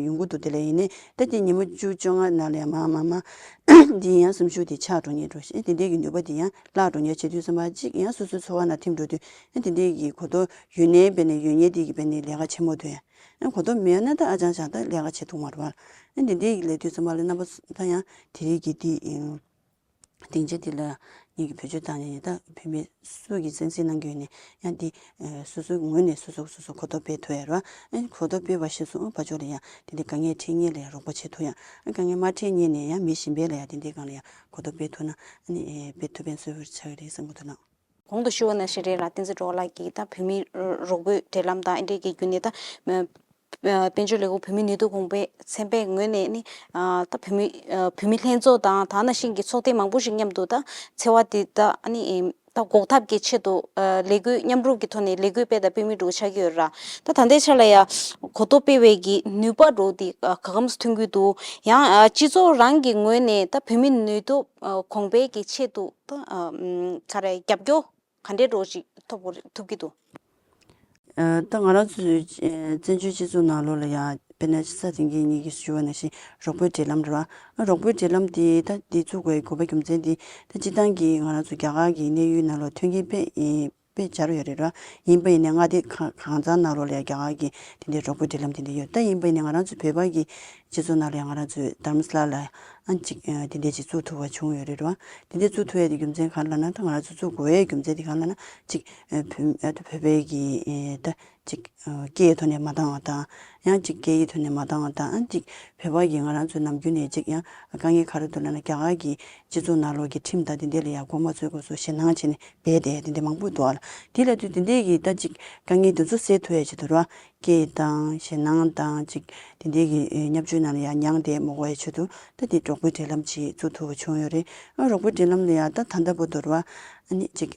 ཡོང་གི་འདུག་དེ་ལ་ཡིན་ནའི་ད་དེ་ཉི་མ་བཅུ་བཅོ་ལྔ་ནང་ལ་ཡང་མ་མ་མ་འདི་ཡང་སེམས་ཤུགས་དེ་ཆག་འགྲོ་ཉེན་འགྲོ་ཞིང་དེ་འདྲའི་གི་ནུས་པ་དེ་ཡང་བརླག་འགྲོ་ཉེན་བྱེད་དུས་ཙམ་པ་ཅིག་ཡང་སོ་སོའི་ཚོར་བ་ནང་ཐིམ་འགྲོ་དུས་ཨ་དེ་འདྲའི་གི་གོ་རྟོགས་ཡོད་ནའི་བས་ནས་ཡོད་ཉེན་དེ་གི་བས་ནས་ལས་ཀ་བྱེད་མ་ཐུབ་ཡ། ཨ་གོ་རྟོགས་མེད་ན་ད་ཨ་ཅང་ཅང་ད་ལས་ཀ་བྱེད་ཐུབ་མ་རེད་བ། ཨ་དེ་འདྲའི་གི་ལས་དུས་ཙམ་པ་ལ་རྣམ་པ་ད་ཡང་དེ་རིགས་ཀྱི་དེ། སྡིངས་ཆ་འདི་ལ་ངེད་ཀྱི་བེད་སྤྱོད་བཏང་ནས་ད་བུད་མེད་སུ་གིས་གསན་གཟིགས་གནང་གི་ཡོད་ནས་ཡང་འདི་སོ་སོའི་ངོས་ནས་སོ་སོ་སོ་སོ་གོ་རྟོགས་སྤེལ་ཐུབ་ཡ་རེད་བ། གོ་རྟོགས་སྤེལ་བ་ཤེས་སོང་ཕར་ཕྱོགས་ལ་ཡང་དེ་འདྲའི་དཀའ་ངལ་འཕྲད་མཁན་ལ་ཡང་རོགས་པ་བྱེད་ཐུབ་ཡ། དཀའ་ངལ་མ་འཕྲད་མཁན་ནས་ཡང་མི་གཞན་པ་ལ་ཡང་དེ་འདྲའི་སྒང་ལ་ཡང་གོ་རྟོགས་སྤེལ་ཐུབ་ན་ཨ་ནི་དཔེ་ཐུགས་ཕན་གསོས་པ་ཆགས་ཀྱི་རེད་བསམ་གྱི་འདུག་ལགས། གོང་དུ་ཞུས་པ་ནང་བཞིན་རེད་ལ། བསྟན་འཛིན་སྒྲོལ་དཀར་ལགས་ཀྱིས་ད་བོད་མིའི་རོགས་པའི་འབྲེལ་ལམ་དང་ཨེ་འདྲས་ཀྱི་བརྒྱུད་ནས་ད་དཔལ་འབྱོར་ལས་ཁུངས་བོད་མིའི་ནུས་སྟོབས་གོང་འཕེལ་ཚན་པའི་ངོས་ནས་ནི་ད་བོད་མི་བོད་མི་ལྷན་ཚོགས་དང་དེ་ནང་བཞིན་གྱི་ཚོགས་སྡེ་མང་པོ་ཞིག་མཉམ་དུ་ད་འཚེ་བ་འདི་ད་ནི་ད་འགོག་ཐབས་ཀྱི་ཆེད་དུ་ལས་འགུལ་མཉམ་རུབ་ཀྱི་ཐོག་ནས་ལས་འགུལ་སྤེལ་དང་སྤེལ་མུས་འདྲ་བོ་ཆགས་ཀྱི་ཡོད་ར། ད་ད་ལྟའི་ཆ་ལ་ཡང་གོ་རྟོགས་སྤེལ་བའི་གི་ནུས་པ་འདྲ་བོ་འདི་ག་གམ་ཐོན་གྱི་འདུག་ཡང་སྤྱི་ཚོགས་རང་གི་ངོས་ནས་ད་བོད་མི་ནུས་སྟོབས་གོང་འཕེལ་གྱི་ཆེད་དུ་ད་ཚ་རེ་རྒྱབ་སྐྱོར་ག་འདྲའི་འདྲ་བོ་ཞིག་ཐོབ་དགོས་ཐུབ་ཀྱི་འདུག་ཨ། ད་ང་རང་ཚོའི་ཨ་བཙན་བྱོལ་སྤྱི་ཚོགས་ནང་ལོགས་ལ་ཡང་དཔེར་ན་ས་དེང་གི་ཉིད་ཀྱིས་ཞུ་བ་ནང་བཞིན་རོགས་པའི་འབྲེལ་ལམ་རེད་བ། ཨ་རོགས་པའི་འབྲེལ་ལམ་དེ་ད་འདི་བཙུགས་དགོས་དགོས་པའི་རྒྱུ་མཚན་དེ་ད་སྤྱིར་བཏང་གི་ང་རང་ཚོ་རྒྱ་གར་གྱི་གནས་ཡུལ་ནང་ལོགས་མཐུན་རྐྱེན་དཔེ་ཨེ་དཔེ་སྦྱར་ཡོད་རེད་ར། ཡིན་པ་ཡིན་ནའི་མངའ་སྡེ་གང་གང་ཚང་ནང་ལོགས་ལ་ཡང་རྒྱ་གར་གྱི་དེ་འདྲའི་རོགས་པའི་འབྲེལ་ལམ་དེ་འདྲ་ཡོད། ད་ཡིན་པ་ཡིན་ནའི་ང་རང་ཚོ་བོད་པ་གི་སྤྱི་ཚོགས་ནང་ལ་ཡང་ང་རང་ཚོའི་དྷ་རམ་ས་ལ་ལ་ཨ་ཅིག་ཨ་དེ་འདྲའི་ཅིག་བཙུགས་ཐུབ་པ་བྱུང་ཡོད་རེད་ར། དེ་འདྲའི་བཙུགས་ཐུབ་ཡ་དེ་རྒྱུ་མཚན་གང་ལབ་ན་ད་ང་རང་ཚོ་བཙུགས་དགོས་ཡའི་རྒྱུ་མཚན་དེ་གང་ལབ་ན་ཅིག་ཨ་བོད་ཨ་ད་བོད་པའི་གི་ཨེ་ད་ཅིག་ཨ་སྐད་ཡིག་ཐོག་ནས་མ་འདང་བ་དང་ཡང་ཅིག་སྐད་ཡིག་ཐོག་ནས་མ་འདང་བ་དང་ཨ་ཅིག་བོད་པ་གི་ང་རང་ཚོའི་ནམ་རྒྱུན་ནས་ཅིག་ཡང་དཀའ་ངལ་ག་རེ་འདུག་ལབ་ན་རྒྱ་གར་གི་སྤྱི་ཚོགས་ནང་ལོགས་ཀྱི་ཁྲིམས་དང་དེ་འདྲ་ལ་ཡང་མགོ་མ་ཚོས་དགོས་སོ་ཞེད་སྣང་བྱས་ནས་སྦས་བསྡད་དེ་འདྲ་མང་པོ་འདུག་ཨ། དེ་ལ་དུས་དེ་འདྲའི་གི་ད་ཅིག་དཀའ་ངལ་དེ་ཚོ་སེལ་ཐུབ་ཡ་ཆེད་དུ་ར་སྐད་དང་ཞེད་སྣང་དང་ཅིག་དེ་འདྲའི་གི་བརྙས་བཅོས་ནང་ལ་ཡང་མྱངས་བསྡད་མ་དགོས་ཡ་ཆེད་དུ་ད་དེ་རོགས་པའི་འབྲེལ་ལམ་ཅིག་བཙུགས་ཐུབ་པ་བྱུང་ཡོད་རེད། ཨ་རོགས་པའི་འབྲེལ་ལམ་ལ་ཡང་ད་ད་ལྟ་བར་དུ་ར་ཨ་ནི་ཅིག་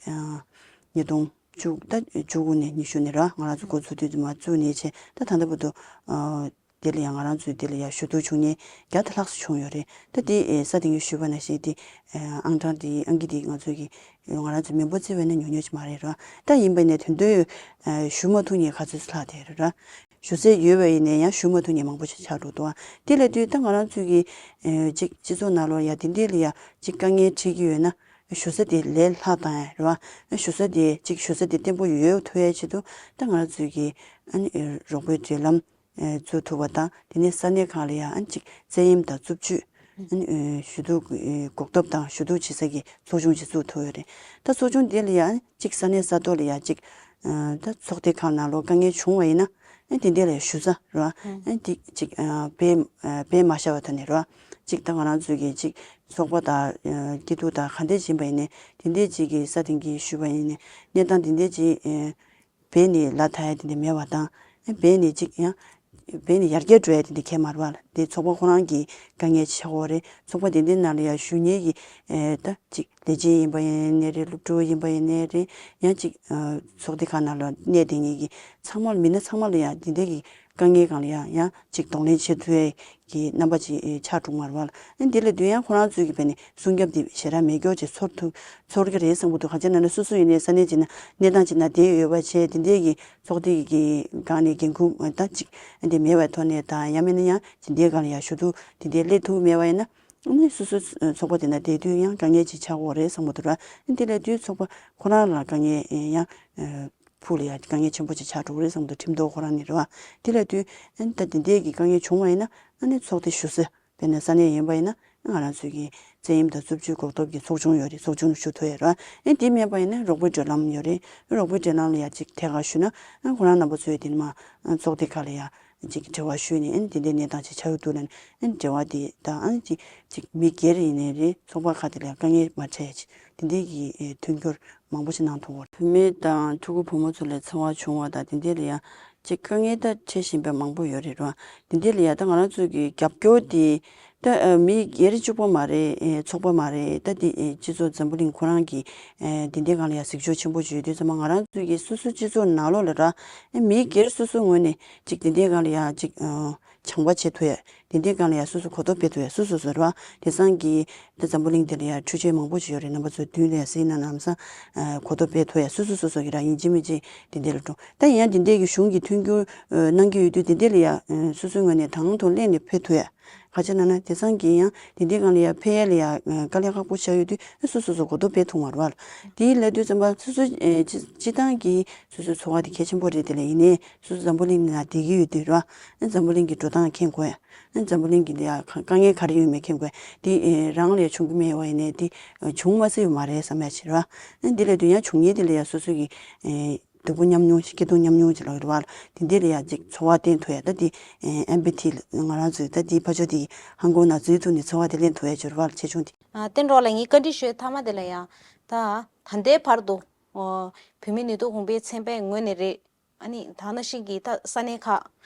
ཉིས་སྟོང་བཅུ་ད་བཅུ་དགུ་ནས་ཉི་ཤུ་ནས་ར་ང་རང་ཚོ་འགོ་ཚུགས་དུས་ཙམ་པ་བཙུགས་ནས་བྱས་ད་ད་ལྟ་བར་དུ་ཨ། དེ་ལ་ཡང་ང་རང་ཚོས་དེ་ལ་ཡང་ཞུ་གཏུག་བྱུང་མཁན་བརྒྱ་དང་ལྷག་ཙམ་བྱུང་ཡོད་རེད། ད་དེ་ཨེ་ས་དེ་ངས་ཞུས་པ་ནང་བཞིན་དེ་ཨེ་ཨང་གྲངས་དེ་ཨང་ཀི་དེ་ང་ཚོས་ཀྱི་ང་རང་ཚོས་མི་འབོར་བརྩི་བ་ཡིན་ན་ཉུང་ཉུང་ཅིག་མ་རེད་ར། ད་ཡིན་པ་ཡིན་ནའི་དོན་དུ་ཨེ་ཞུ་མ་ཐུབ་མཁན་ག་ཚོད་ཙམ་ལྷག་བསྡད་རེད་ར། ཞུ་ས་ཡོད་པ་ཡིན་ནའི་ཡང་ཞུ་མ་ཐུབ་མཁན་མང་པོ་ཞིག་ཆགས་འགྲོ་འདུག་ཨ། དེ་ལ་དུས་ད་ང་རང་ཚོས་ཀྱི་ཨེ་ཅིག་སྤྱི་ཚོགས་ནང་ལོགས་ཡ་དེ་འདྲས་ལ་ཡ་ཅིག་དཀའ་ངལ་འཕྲད་ཀྱི་ཡོད་ན་ཞུ་ས་དེ་ལས་སླ་བཏང་ཡ་རེད་བ། ཞུ་ས་དེ་ཅིག་ཞུ་ས་དེ་བརྟན་པོ་ཡོད་ཐུབ་ཡ་ཆེད་དུ་ད་ང་རང་ཚོས་ཀྱི་ཨ་ནི་ཨེ་རོགས་པའི་འབྲེལ་ལམ། ཨེ་བཙུགས་ཐུབ་པ་དང་དེ་ནས་ས་གནས་ཁག་ལ་ཡང་ཨ་ནི་ཅིག་བཙན་གཡེམ་དང་རྩུབ་སྤྱོད་ཨ་ནི་ཨེ་ཞུ་གཏུག་ཨེ་འགོག་ཐབས་དང་ཞུ་གཏུག་བྱེད་ས་ཀྱི་ཚོགས་ཆུང་ཅིག་བཙུགས་ཐུབ་ཡོད་རེད། ད་ཚོགས་ཆུང་དེ་ལ་ཡང་ཨ་ནི་ཅིག་ས་གནས་ས་ཐོག་ལ་ཡང་ཅིག་ཨ་ད་ཚོགས་སྡེ་ཁག་ནང་ལོགས་དཀའ་ངལ་བྱུང་བ་ཡིན་ན་ཨ་ནི་དེ་འདྲ་ལ་ཡང་ཞུ་ས་རེད་བ། ཨ་ནི་དེ་ཅིག་ཨ་སྦས་ཨ་སྦས་མ་བཞག་པ་ཐོག་ནས་རེད་བ། ཅིག་ད་ང་རང་ཚོའི་གི་ཅིག་ཚོགས་པ་དང་ཨ་སྐྱིད་སྡུག་དང་ག་འདྲས་ཕྱིན་པ་ཡིན་ནའི་དེ་འདྲས་ཅིག་གི་ས་སྟེང་གི་ཞུས་པ་ཡིན་ནའི་གནས་སྟངས་དེ་འདྲས་ཅིག་ཨ། སྦས་ནས་ལ་ཐ་ཡ་དེ་འདྲ་མེད་པ་དང་། སྦས་ནས་ཅིག་ཡང་། སྦས་ནས་ཡར་རྒྱས་འགྲོ་ཡ་དེ་འདྲ་གང་ཡང་མ་རེད་བ། དེ་ཚོགས་པ་ཁོ་རང་གི་དཀའ་ངལ་ཆགས་ཀྱི་ཡོད་རེད། ཚོགས་པ་དེ་འདྲའི་ནང་ལ་ཡང་ཞུགས་མཁན་གྱི་ཨེ་ད་ཅིག་ལས་བྱེད་ཡིན་པ་ཡིན་ནའི་རེད། སློབ་ཕྲུག་ཡིན་པ་ཡིན་ནའི་རེད། ཡང་ཅིག་ཨ་ཚོགས་སྡེ་ཁག་ནང་ལ་གནས་བསྡད་མཁན་གྱི་ཚང་མ་ལ་མི་སྣ་ཚང་མ་ལ་ཡང་དེ་འདྲའི་གི་དཀའ་ངལ་སྒང་ལ་ཡང་ཡང་ཅིག་གདོང་ལེན་བྱེད་ཐུབ་ཡ་གི་རྣམ་པ་ཅིག་ཨེ་ཆགས་འགྲོ་གི་མ་རེད་བ། ཨ་ནི་དེ་ལས་དོན་ཡང་ཁོ་རང་ཚོའི་གི་བས་ནས་སྲུང་སྐྱོབ་དེ་ཞེ་དྲག་མེད་སྐྱོ་ཅིག་ཚོར་ཐུབ་ཚོར་གི་རེད་བསམ་གི་འདུག་གང་ཅི་ན་ནི་སོ་སོ་ཡིན་ནའི་ས་གནས་ཅིག་ན་གནས་སྟངས་ཅིག་ན་བསྡད་ཡོད་པ་བྱས་དེ་འདྲའི་གི་ཚོགས་སྡེ་གི་སྒང་ནས་འགན་ཁུར་ད་ཅིག་དེ་མེད་པའི་ཐོག་ནས་དང་ཡང་མིན་ན་ཡང་དེ་འདྲའི་སྒང་ལ་ཡང་ཞུ་གཏུག་དེ་འདྲའི་སླེབས་ཐུབ་མེད་པ་ཡིན་ན་ཨ་ནི་སོ་སོའི་ཚོགས་པ་དེ་ན་བསྡད་དུས་ཡང་དཀའ་ངལ་ཅིག་ཆགས་ཀྱི་ཡོད་རེད་བསམ་གི་འདུག་ར། ཨ་ནི་དེ་ལས་དུས་ཚོགས་པ་ཁོ་རང་ལ་དཀའ་ངལ་ཡང་ཕུགས་ལ་ཡང་དཀའ་ངལ་ཆེན་པོ་ཅིག་ཆགས་འགྲོ་གི་རེད་བསམ་གི་འདུག་ཁྲིམས་ཐོག་ཁོ་རང་ནས་རེད་བ། དེ་ལས་དུས་ཨ་ནི་ད་དེ་འདྲའི་གི་དཀའ་ངལ་བྱུང་བ་ཡིན་ན་ཨ་ནི་ཚོགས་སྡེ་ཞུ་ས། དཔེར་ན་ས་གནས་ཡིན་པ་ཡིན་ན་ང་རང་ཚོའི་གི་བཙན་གཡེམ་དང་རྩུབ་སྤྱོད་འགོག་ཐབས་ཀྱི་ཚོགས་ཆུང་ཡོད་རེད། ཚོགས་ཆུང་ཞུ་ཐུབ་ཡོད་རེད། ཨེ་དེ་མེད་པ་ཡིན་ན་རོགས་པའི་འབྲེལ་ལམ་ཡོད་རེད། རོགས་པའི་འབྲེལ་ལམ་ལ་ཡང་ཅིག་ཐད་ཀར་ཞུས་ན་ཨ་ཁོ་རང་རྣམ་པ་ཚོས་དེ་ནི་མ་ཚོགས་སྡེ་ཁག་ལ་ཡང་ཅིག་འབྲེལ་བ་ཞུས་ནས་ཨེ་དེ་འདྲའི་གནས་སྟངས་ཅིག་ཆགས་ཀྱི་འདུག་ལབ་ནས་ཨེ་འབྲེལ་བ་དེ་དང་ཨེ་ཅིག་ཅིག་མི་སྒེར་ཡིན་ནའི་རེད། ཚོགས་པ་ཁག་དེ་ལ་ཡང་དཀའ་ངལ་མ་འཕྲད་ཡ་ཅིག་དེ་འདྲའི་གི་ཨེ་མཐུན་འགྱུར་མང་པོ་ཞིག་གནང་ཐུབ་པ་རེད། བུད་མེད་དང་ཕྲུ་གུ་བུ་མོ་ཚོ་ལ་འཚེ་བ་བྱུང་བ་དང་དེ་འདྲ་ལ་ཡང་ ཅིག་དཀའ་ངལ་ད་འཕྲད་བཞིན་པ་མང་པོ་ཡོད་རེད་ར། དེ་འདི་ལ་ཡ་ད་ང་རང་ཚོ་གི་རྒྱབ་སྐྱོར་དེ་ད་ཨ་མི་སྒེར་གཅིག་པོ་མ་རེད། ཨེ་ཚོགས་པ་མ་རེད། ད་དེ་ཨེ་སྤྱི་ཚོགས་འཛམ་བུ་གླིང་ཁོ་རང་གི་ཨེ་དེ་འདི་སྒང་ལ་ཡ་གཟིགས་ཕྱོགས་ཆེན་པོ་ཅིག་ཡོད་དུས་ཙམ་པ། ང་རང་ཚོ་གི་སོ་སོ་སྤྱི་ཚོགས་ནང་ལོགས་ལ་ར་ཨེ་མི་སྒེར་སོ་སོའི་ངོས་ནས་ཅིག་དེ་འདི་སྒང་ལ་ཡ་ཅིག་ཨ་བྱང་པ་བྱེད་ཐུབ་ཡ། དེ་འདི་སྒང་ལ་ཡ་སོ་སོ་གོ་རྟོགས་སྤེལ་ཐུབ་ཡ། སོ་སོ་སོ་ར། དེང་སང་གི་ད་འཛམ་བུ་གླིང་འདི་ལ་ཡ་འཕྲུལ་ཆས་མང་པོ་ཞིག་ཡོད་རེད། རྣམ་པ་ཚོ་མདུན་ལ་ཡ་གཟིགས་ན་ལམ་སང་ཨ་གོ་རྟོགས་སྤེལ་ཐུབ་ཡ། སོ་སོ་སོ་སོ་གི་ར་ཡིན་གཅིག་མིན་གཅིག་དེ་འདི་ལ་འགྲོ། ད་ཡིན་ཡང་དེ་འདི་གི་གཞུང་གི་མཐུན་འགྱུར་ཨ་གནང་གི་ཡོད་དུས་དེ་འདི་ལ་ཡ་ཨ་སོ་སོའི་ངོས་ནས་དང་དུ་ལེན་ནས་ཕེབས་ཐུབ་ཡ། ག་ཅི་ན་ན་དེང་སང་གི་ཡང་དེ་འདི་སྒང་ལ་ཡ་ཕེབས་ཡ་ལ་ཡ་ཨ་དཀའ་ལས་ཁག་པོ་ཆགས་ཡོད་དུས་ཨ་སོ་སོ་སོ་གོ་རྟོགས་སྤེལ་ཐུབ་མ་རེད་བ། དེའི་ལབ་དུས་ཙམ་པ་སོ་སོ་ཨ་སྤྱི་སྤྱི་བཏང་གི་སོ་སོའི་འཚོ་བ་དེ་གལ་ཆེན་པོ་རེད། དེ་ལ་ཡིན་ནའི་སོ་སོ་འཛམ་བུ་གླིང་ནང་བསྡད་ཀྱི་ཡོད་དུས་ར། ཨ་འཛམ་བུ་གླིང་གི་འགྲོ་སྟངས་མཁྱེན་དགོས་ཡ། ཨ་འཛམ་བུ་གླིང་གི་ལ་ཡ་དཀའ་ངལ་ག་རེ་ཡོད་མེད་མཁྱེན་དགོས་ཡ། དེ་ཨེ་རང་ལ་ཡ་བྱུང་གི་མེད་པ་ཡིན་ནའི་དེ་ཨེ་བྱུང་མ་སྲིད་པ་མ་རེད་བསམ་ཡ་ཆེ་ར། ཨ་འདི་ལ་དུས་ཡང་བྱུང་ཡས་དེ་ལ་ཡ་སོ་སོ་གི་ཨེ་སྡུག་པོ་མཉམ་མྱོང་སྐྱིད་སྡུག་མཉམ་མྱོང་ཅིག་ལ་ཡོད་ར་བ། དེ་འདི་ལ་ཡ་ཅིག་འཚོ་བ་བརྟེན་ཐུབ་ཡ། ད་དེ་ཨེ་ཨེམ་པ་ཐི་ང་རང་ཚོས་ད་དེ་ཕར་ཕྱོགས་དེ་ཧང་གོང་ནང་འཛུལ་ཐུབ་ནས་འཚོ་བ་དེ་ལེན་ཐུབ་ཡ་ཅིག་ཡོད་ར་བ། ལ་ཆེ་ཆུང་དེ། ཨ་བསྟན་འགྲོ་ལ་ངའི་བཀའ་འདྲི་ཞུ་ཡ་མཐའ་མ་དེ་ལ་ཡ། ད་ད་ལྟའི་བར་དུ་ཨོ་བོད་མིའི་ནུས་སྟོབས་གོང་འཕེལ་ཚན་པའི་ངོས་ནས་རེད། ཨ་ནི་ད་ནང་བཞིན་གྱི་ད་ས་གནས་ཁག་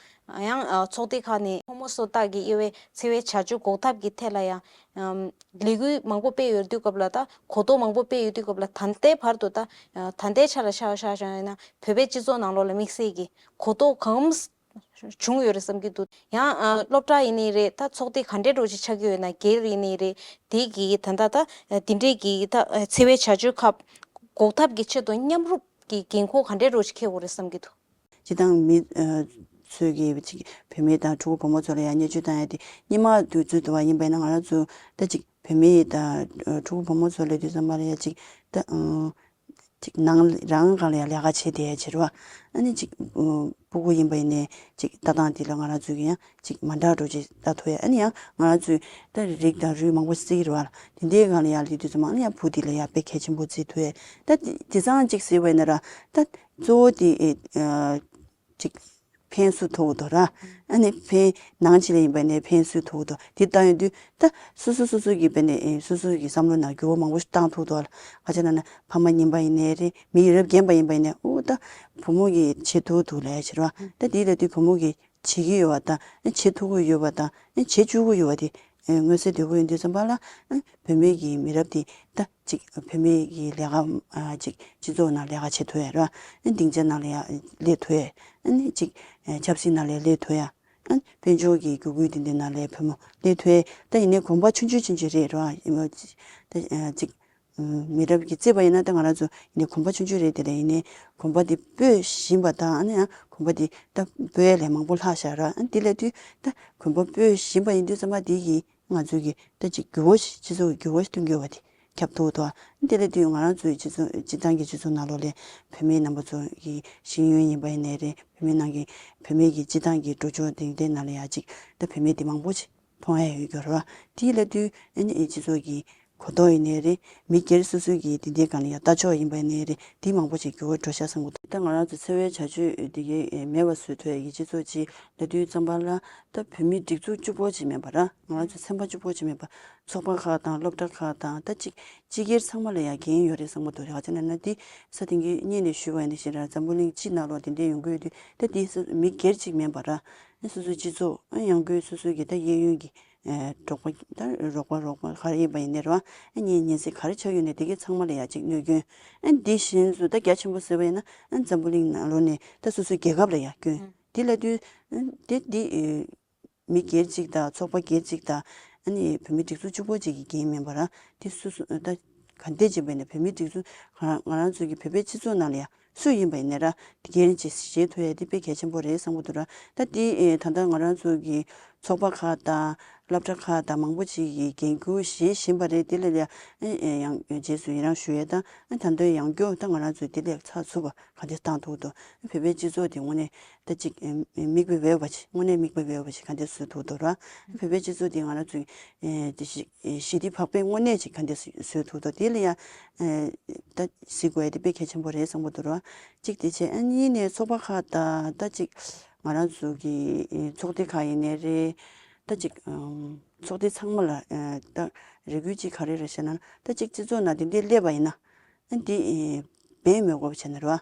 ཡང་ཨ་ཚོགས་སྡེ་ཁག་ནས་ཕོ་མོ་སོ་ལྟ་གི་དབྱེ་བའི་འཚེ་བའི་བྱ་སྤྱོད་འགོག་ཐབས་ཀྱི་ཐད་ལ་ཡང་ཨམ་ལས་འགུལ་མང་པོ་སྤེལ་ཡོད་དུས་སྐབས་ལ། ད་གོ་རྟོགས་མང་པོ་སྤེལ་ཡོད་དུས་སྐབས་ལ། ད་ལྟའི་བར་དུ་ད་ཨ་ད་ལྟའི་ཆ་ལ་ཆ་ཆ་ཆ་ཡིན་ན་བོད་པའི་སྤྱི་ཚོགས་ནང་ལོགས་ལ་དམིགས་བསལ་གྱི་གོ་རྟོགས་གང་བྱུང་ཡོད་རེད་བསམ་གྱི་འདུག་ཡང་ཨ་སློབ་གྲྭ་ཡིན་ནའི་རེད། ད་ཚོགས་སྡེ་ག་འདྲའི་འདྲ་བོ་ཅིག་ཆགས་ཀྱི་ཡོད་ན། སྒེར་ཡིན་ནའི་རེད། དེ་གི་ད་ལྟ་ད་དེ་འདྲའི་གི་ད་འཚེ་བའི་བྱ་སྤྱོད་ཁག་འགོག་ཐབས་ཀྱི་ཆེད་དུ་མཉམ་རུབ་ཀྱི་འགན་ཁུར་ག་འདྲའི་འདྲ་བོ་ཅིག་འཁྱེར་དགོས་རེད་བསམ་གྱི་འདུག་སྤྱིར་བཏང་མི་ཨ་ཚོས་ཀྱིས་ཅིག་བུད་མེད་དང་ཕྲུ་གུ་བུ་མོ་ཚོ་ལ་ཡང་བརྙས་བཅོས་བཏང་ཡ་དེ་སྔོན་མ་དུས་ཚོད་དུ་བ་ཡིན་པ་ཡིན་ན། ང་རང་ཚོ་ད་ཅིག་བུད་མེད་དང་ཨ་ཕྲུ་གུ་བུ་མོ་ཚོ་ལབ་དུས་ཙམ་པ་ལ་ཡ་ཅིག་ད་ཨ་ཅིག་ནང་རང་སྒང་ལ་ཡང་ལས་ཀ་བྱེད་བསྡད་ཡ་བྱེད་རོགས། ཨ་ནི་ཅིག་ཨུ་སྤུ་གུ་ཡིན་པ་ཡིན་ནའི་ཅིག་ལྟ་སྟངས་དེ་ལ་ང་རང་ཚོས་ཀྱི་ཡང་ཅིག་མ་འདྲ་འགྲོ་ཅིག་ལྟ་ཐུབ་ཡ། ཨ་ནི་ཡང་ང་རང་ཚོས་ད་རིགས་དང་རུས་མང་པོ་བརྩི་གི་རེད་བ། དེ་འདྲའི་སྒང་ལ་ཡང་ལས་དུས་ཙམ་པ་ཨ་ནི་ཡང་བུ་དེ་ལ་ཡང་དཔེ་གལ་ཆེན་པོ་བརྩི་ཐུབ་ཡ། ད་དེ་དེང་སང་ཅིག་ཟེར་བ་ཡིན་ན་ར། ད་གཙོ་བོ་དེ་ཨེ་ཨ་ཅིག་ཕན་སུ་ཐོགས་འདུག་ར། ཨ་ནི་ཕན་ནང་ཆེ་ལ་ཡིན་པ་ནས་ཕན་སུ་ཐོགས་འདུག་དེ་ལྟ་ཡོང་དུས་ད་སོ་སོ་སོ་སོ་གི་བས་ནས་ཨེ་སོ་སོ་གི་བསམ་བློ་ནང་འགྱུར་བ་མང་པོ་ཞིག་བཏང་ཐུབ་འདུག་ལ། ག་ཅི་ན་ན་ཕ་མ་ཡིན་པ་ཡིན་ནའི་རེད། མི་ཡི་རབས་རྒན་པ་ཡིན་པ་ཡིན་ནའི། ཨོ་ད་བུ་མོ་གིས་བྱེད་ཐུབ་འདུག་ལས་བྱེད་རོགས། ད་དེ་ལ་དུས་བུ་མོ་གིས་བྱེད་ཀྱི་ཡོད་པ་དང་ཨེ་བྱེད་ཐུབ་ཀྱི་ཡོད་པ་དང་ཨེ་བྱེད་བཅུག་གི་ཡོད་པ་དེ་ཨེ་མངོན་གསལ་དོད་པོ་ཡོང་དུས་ཙམ་པ་ལ། ཨེ་བུད་མེད་ཀྱི་མི་རབས་དེ་ད་ཅིག་བུད་མེད་ཀྱི་ལས་ཀ་ཨ་ཅིག་སྤྱི་ཚོགས་ནང་ལས་ཀ་བྱེད་ཐུབ་ཡ་ར། ཨེ་སྡིངས་ཆ་ནང་ལ་ཡ་སླེབས་ཐུབ་ཡ། ཨ་ནི་ཅིག་ཨེ་ཆབ་སྲིད་ནང་ལ་ཡ་སླེབས་ཐུབ་ཡ། ཨ་ནི་དཔལ་འབྱོར་གྱི་བརྒྱུད་སྐུལ་དེ་འདྲའི་ནང་ལ་ཡ་བུ་མོ་སླེབས་ཐུབ་ཡ། ད་ཡིན་ནའི་གོམ་པ་ཆུང་ཆུང་ཆུང་ཆུང་རེད་ར། ཨེ་ད་ཨ་ཅིག་མི་རབས་ཀྱི་བརྩིས་པ་ཡིན་ན་ད་ང་རང་ཚོ་ཡིན་ནའི་གོམ་པ་ཆུང་ཆུང་རེད། དེ་ལ་ཡིན་ནའི་གོམ་པ་དེ་སྤོས་བཞིན་པ་དང་། ཨ་ནི་ཡང་གོམ་པ་དེ་ད་སྤོས་ལས་མང་པོ་ལྷག་བཞག་ར། ཨ་ནི་དེ་ལས་དུས་ད་གོམ་པ་སྤོས་བཞིན་པ་ཡིན་དུས་ཙམ་པ་དེ་གིས་ང་ཚོའི་གི་ད་ཅིག་འགྱུར་བ་ཞིག་སྤྱི་ཚོགས་ཀྱི་འགྱུར་བ་ཞིག་གཏོང་གི་ཡོད་པ་དེ་ཁྱབ་ཐུབ་འདུག་དེ་ལས་དུས་ང་རང་ཚོའི་སྤྱི་ཚོགས་སྤྱི་བཏང་གི་སྤྱི་ཚོགས་ནང་ལོགས་ལ་བུད་མེད་རྣམ་པ་ཚོ་གི་ཤེས་ཡོན་ཡིན་པ་ཡིན་ནའི་རེད། བུད་མེད་ནང་གི་བུད་མེད་ཀྱི་སྤྱི་བཏང་གི་འགྲོ་ཕྱོགས་དེ་འདྲའི་ནང་ལ་ཡ་ཅིག་ད་བུད་མེད་དེ་མང་པོ་ཞིག་མཐོང་ཡ་ཡོད་ཀྱི་རེད་བ། དེ་ལས་དུས་ཨ་ནི་སྤྱི་ཚོགས་ཀྱི་གོ་རྟོགས་ཡིན་ནའི་རེད། མི་སྒེར་སོ་སོའི་གི་དེ་འདྲའི་སྒང་ལ་ཡ་ལྟ་ཕྱོགས་ཡིན་པ་ཡིན་ནའི་རེད། དེ་མང་པོ་ཞིག་འགྱུར་བ་འགྲོ་ཤག་བསམ་གྱི་འདུག་ད་ང་རང་ཚོ་འཚེ་བའི་བྱ་སྤྱོད་དེ་གའི་མེད་པ་བཟོ་ཐུབ་ཡ་གི་སྤྱི་ཚོགས་ཅིག་ལ་དུས་ཙམ་པ་ལ། ད་བོད་མིའི་སྒྲིག་འཛུགས་གཅིག་པོ་ཅིག་མིན་པ་ར། ང་རང་ཚོ་ཚན་པ་གཅིག་པོ་ཅིག་མིན་པ། ཚོགས་པ་ཁག་དང་སློབ་གྲྭ་ཁག་དང་ད་ཅིག་སྤྱི་སྒེར་ཚང་མ་ལ་ཡང་འགན་ཡོད་རེད་བསམ་གྱི་འདུག་ག་ཅི་ན་ན་དེ་ས་དེང་གི་སྔོན་ནས་ཞུས་པ་ཡིན་ན་ཞེ་དྲག་འཛམ་བུ་གླིང་སྤྱི་ནང་ལོགས་དེ་འདྲའི་ཡོང་གི་ཡོད་དུས། ད་དེ་སུ་མི་སྒེར་ཅིག་མིན་པ་ར། སོ་སོའི་སྤྱི་ཚོགས་ཡང་སྒོས་སོ་སོའི་གི་ད་གཡས་གཡོན་གྱི་ཨེ་འབྲོག་པ་ད་རོགས་པ་རོགས་པ་ག་རེ་ཡིན་པ་ཡིན་ནའི་རེད་བ། ཨ་ཉེན་ཉེན་ཚེ་ག་རེ་ཆགས་ཡོད་ནའི་དེ་གའི་ཚང་མ་ལ་ཡ་ཅིག་གནོད་སྐྱོན། ཨ་འདི་བཞིན་དུ་ད་རྒྱ་ཆེན་པོ་ཟེར་བ་ཡིན་ན་ཨ་འཛམ་བུ་གླིང་ནང་ལོགས་ནས་ད་སོ་སོའི་རྒྱལ་ཁབ་ལ་ཡ་སྐྱོན། དེ་ལ་དུས་ཨ་དེ་འདི་ཨེ་མི་སྒེར་གཅིག་དང་ཚོགས་པ་སྒེར་གཅིག་དང་ཨ་ནི་བོད་མི་སྒྲིག་འཛུགས་གཅིག་པོ་གཅིག་གི་འགན་མིན་པ་ར། དེ་སོ་སོ་ད་ག་འདྲས་ཅིག་བས་ནས་བོད་མི་སྒྲིག་འཛུགས་ང་རང་ང་རང་ཚོ་གི་བོད་པའི་སྤྱི་ཚོགས་ནང་ལ་ཡ་སུ་ཡིན་པ་ཡིན་ནའི་ར། དེ་འགན་ཅིག་བཞེས་ཐུབ་ཡ་དེ་དཔེ་གལ་ཆེན་པོ་རེད་བསམ་གྱི་འདུག་ར། ད་དེ་ཨེ་ད་ལྟ་ང་རང་ཚོ་གི་ཚོགས་པ་ཁག་དང་སློབ་གྲྭ་ཁག་དང་མང་པོ་ཅིག་གིས་འགན་འཁུར་བཞེས་བཞིན་པ་རེད། དེ་ལ་ཡ་ཨེ་ཨེ་ཡང་རྗེས་སུ་ཡི་རང་ཞུ་ཡས་དང་ཨེ་ད་དུང་ཡང་བསྐྱར་ད་ང་རང་ཚོས་དེ་ལས་ཚགས་ཚུད་པ་ག་འདྲས་བཏང་ཐུབ་འདུག་བོད་པའི་སྤྱི་ཚོགས་དེ་དངོས་གནས་ད་ཅིག་ཨེ་མིག་དཔེ་འོས་པ་ཅིག་དངོས་གནས་མིག་དཔེ་འོས་པ་ཅིག་ག་འདྲས་བཟོ་ཐུབ་འདུག་ར། བོད་པའི་སྤྱི་ཚོགས་དེ་ང་རང་ཚོས་ཨེ་དེ་ཞི་ཞི་བདེ་བག་ཕེབས་དངོས་གནས་ཅིག་ག་འདྲས་བཟོ་ཐུབ་འདུག་དེ་ལ་ཡ་ཨེ་ད་གཟིགས་དགོས་ཡ་དེ་དཔེ་གལ་ཆེན་པོ་རེད་བསམ་གྱི་འདུག་ར། གཅིག་དེ་བྱས། ཨ་གཉིས་ནས་ཚོགས་པ་ཁག་དང་ད་ཅིག་ང་རང་ཚོ་གི་ཚོགས་སྡེ་ཁག་ཡིན་ནའི་རེད། ད་ཅིག་ཨམ་ཚོགས་སྡེ་ཚང་མ་ལ་ཨ་ད་རེ་སྐུལ་ཅིག་ག་རེ་རེད་ཟེར་ན། ད་ཅིག་སྤྱི་ཚོགས་ནང་དེ་འདྲའི་སླེབས་པ་ཡིན་ན་ཨ་འདི་ཨེ་འབེན་མི་དགོས་པ་བྱས་ན་རེད་བ།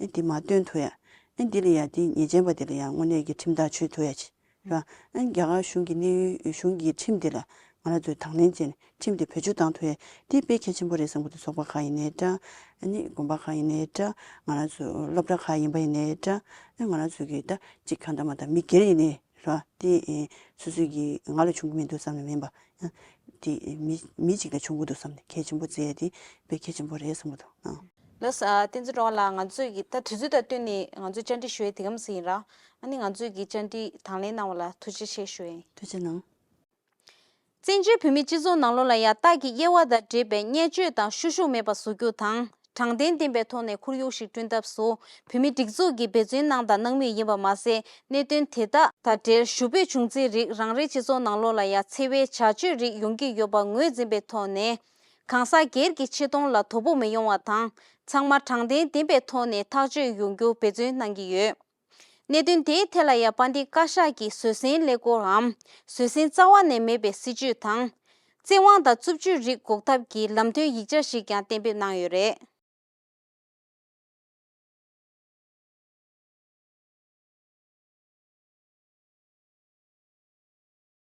ཨ་འདི་མ་བཏོན་ཐུབ་ཡ། ཨ་ འདི་ལ་ཡང་དེ་ཉེས་ཅན་པ་དེ་ལ་ཡང་དངོས་གནས་ཀྱི་ཁྲིམས་ཐག་གཅོད་ཐུབ་ཡ་ཆེད། ར། ཨ་ནི་རྒྱ་གར་གཞུང་གི་གནས་ཡུལ་གཞུང་གི་ཁྲིམས་དེ་ལ་ང་རང་ཚོས་དང་ལེན་བྱས་ནས་ཁྲིམས་དེ་བེད་སྤྱོད་བཏང་ཐུབ་ཡ་དེ་དཔེ་གལ་ཆེན་པོ་རེད་བསམ་གྱི་འདུག་ཚོགས་པ་ཁག་ཡིན་ནའི་འདྲ། ཨ་ནི་དགོན་པ་ཁག་ཡིན་ནའི་འདྲ། ང་རང་ཚོ་སློབ་གྲྭ་ཁག་ཡིན་པ་ཡིན་ནའི་འདྲ། ཨ་ང་རང་ཚོ་གི་ད་གཅིག་གང་ལྟར་མ་ལྟར་མི་སྒེར་ཡིན་ནའི་ར། དེ་ཨེ་སོ་སོའི་གི་ང་ལ་བྱུང་གི་མི་འདུག་བསམ་ནས་མིན་པ། ཨ་དེ་མི་མི་གཅིག་ལ་བྱུང་གི་འདུག་བསམ་ནས་གལ་ཆེན་པོ་བརྩི་ཡ་དེ་དཔེ་གལ་ཆེན་པོ་རེད་བསམ་གྱི་འདུག་ཨ། ལགས་སོ། ཨ་བསྟན་འཛིན་སྒྲོལ་དཀར་ལགས། ང་ཚོས་ཀྱི་ད་དུས་ཚོད་དང་བསྟུན་ནས་ང་ཚོས་བཅར་འདྲི་ཞུ་ཡས་དེ་ག་ཙམ་ཞིག་ཡིན་ར། ཨ་ནི་ང་ཚོས་ཀྱི་བཅར་འདྲི་དང་ལེན་གནང་བ་ལ་ཐུགས་རྗེ་ཆེ་ཞུ་ཡ་ཡིན། ཐུགས་རྗེ་གནང་། བཙན་བྱོལ་བོད་མིའི་སྤྱི་ཚོགས་ནང་ལོགས་ལ་ཡ་སྟག་གི་དབྱེ་བ་དང་འབྲེལ་བའི་བརྙས་བཅོས་དང་ཤུགས་ཤུགས་མེད་པ་བཟོ་རྒྱུ་དང་། དྲང་བདེན་ལྡན་པའི་ཐོག་ནས་ཁོར་ཡུག་ཞིག་བསྐྲུན་ཐབས་སུ་བོད་མིའི་སྒྲིག་འཛུགས་ཀྱིས་འབད་བརྩོན་གནང་དང་གནང་མུས་ཡིན་པ་མ་ཟད། གནད་དོན་དེ་དག་དང་འབྲེལ་ཞུ་འབོད་བྱུང་ཚེ་རིགས་རང་རེའི་སྤྱི་ཚོགས་ནང་ལོགས་ལ་ཡ་འཚེ་བའི་བྱ་སྤྱོད་རིགས་ཡོང་གི་ཡོད་པ་ངོས་འཛིན་པའི་ཐོག་ནས། གང་ཟག་སྒེར་གྱི་ཆེ་མཐོང་ལ་དོ་ཕོག་མི་ཡོང་བ་དང་། ཚང་མ་དྲང་བདེན་ལྡན་པའི་ཐོག་ནས་ཐག་གཅོད་ཡོང་རྒྱུ་འབད་བརྩོན་གནང་གི་ཡོད། གནད་དོན་དེའི་ཐད་ལ་ཡ་དཔལ་ལྡན་བཀའ་ཤག་གིས་བཟོད་བསྲན་ཀླད་ཀོར་འམ་བཟོད་བསྲན་རྩ་བ་ནས་མེད་པའི་སྲིད་བྱུས་དང་། བཙན་དབང་དང་རྩུབ་སྤྱོད་རིགས་འགོག་ཐབས་ཀྱི་ལམ་སྟོན་ཡིག་ཆ་ཞིག་ཀྱང་གཏན་འབེབས་གནང་ཡོད་རེད།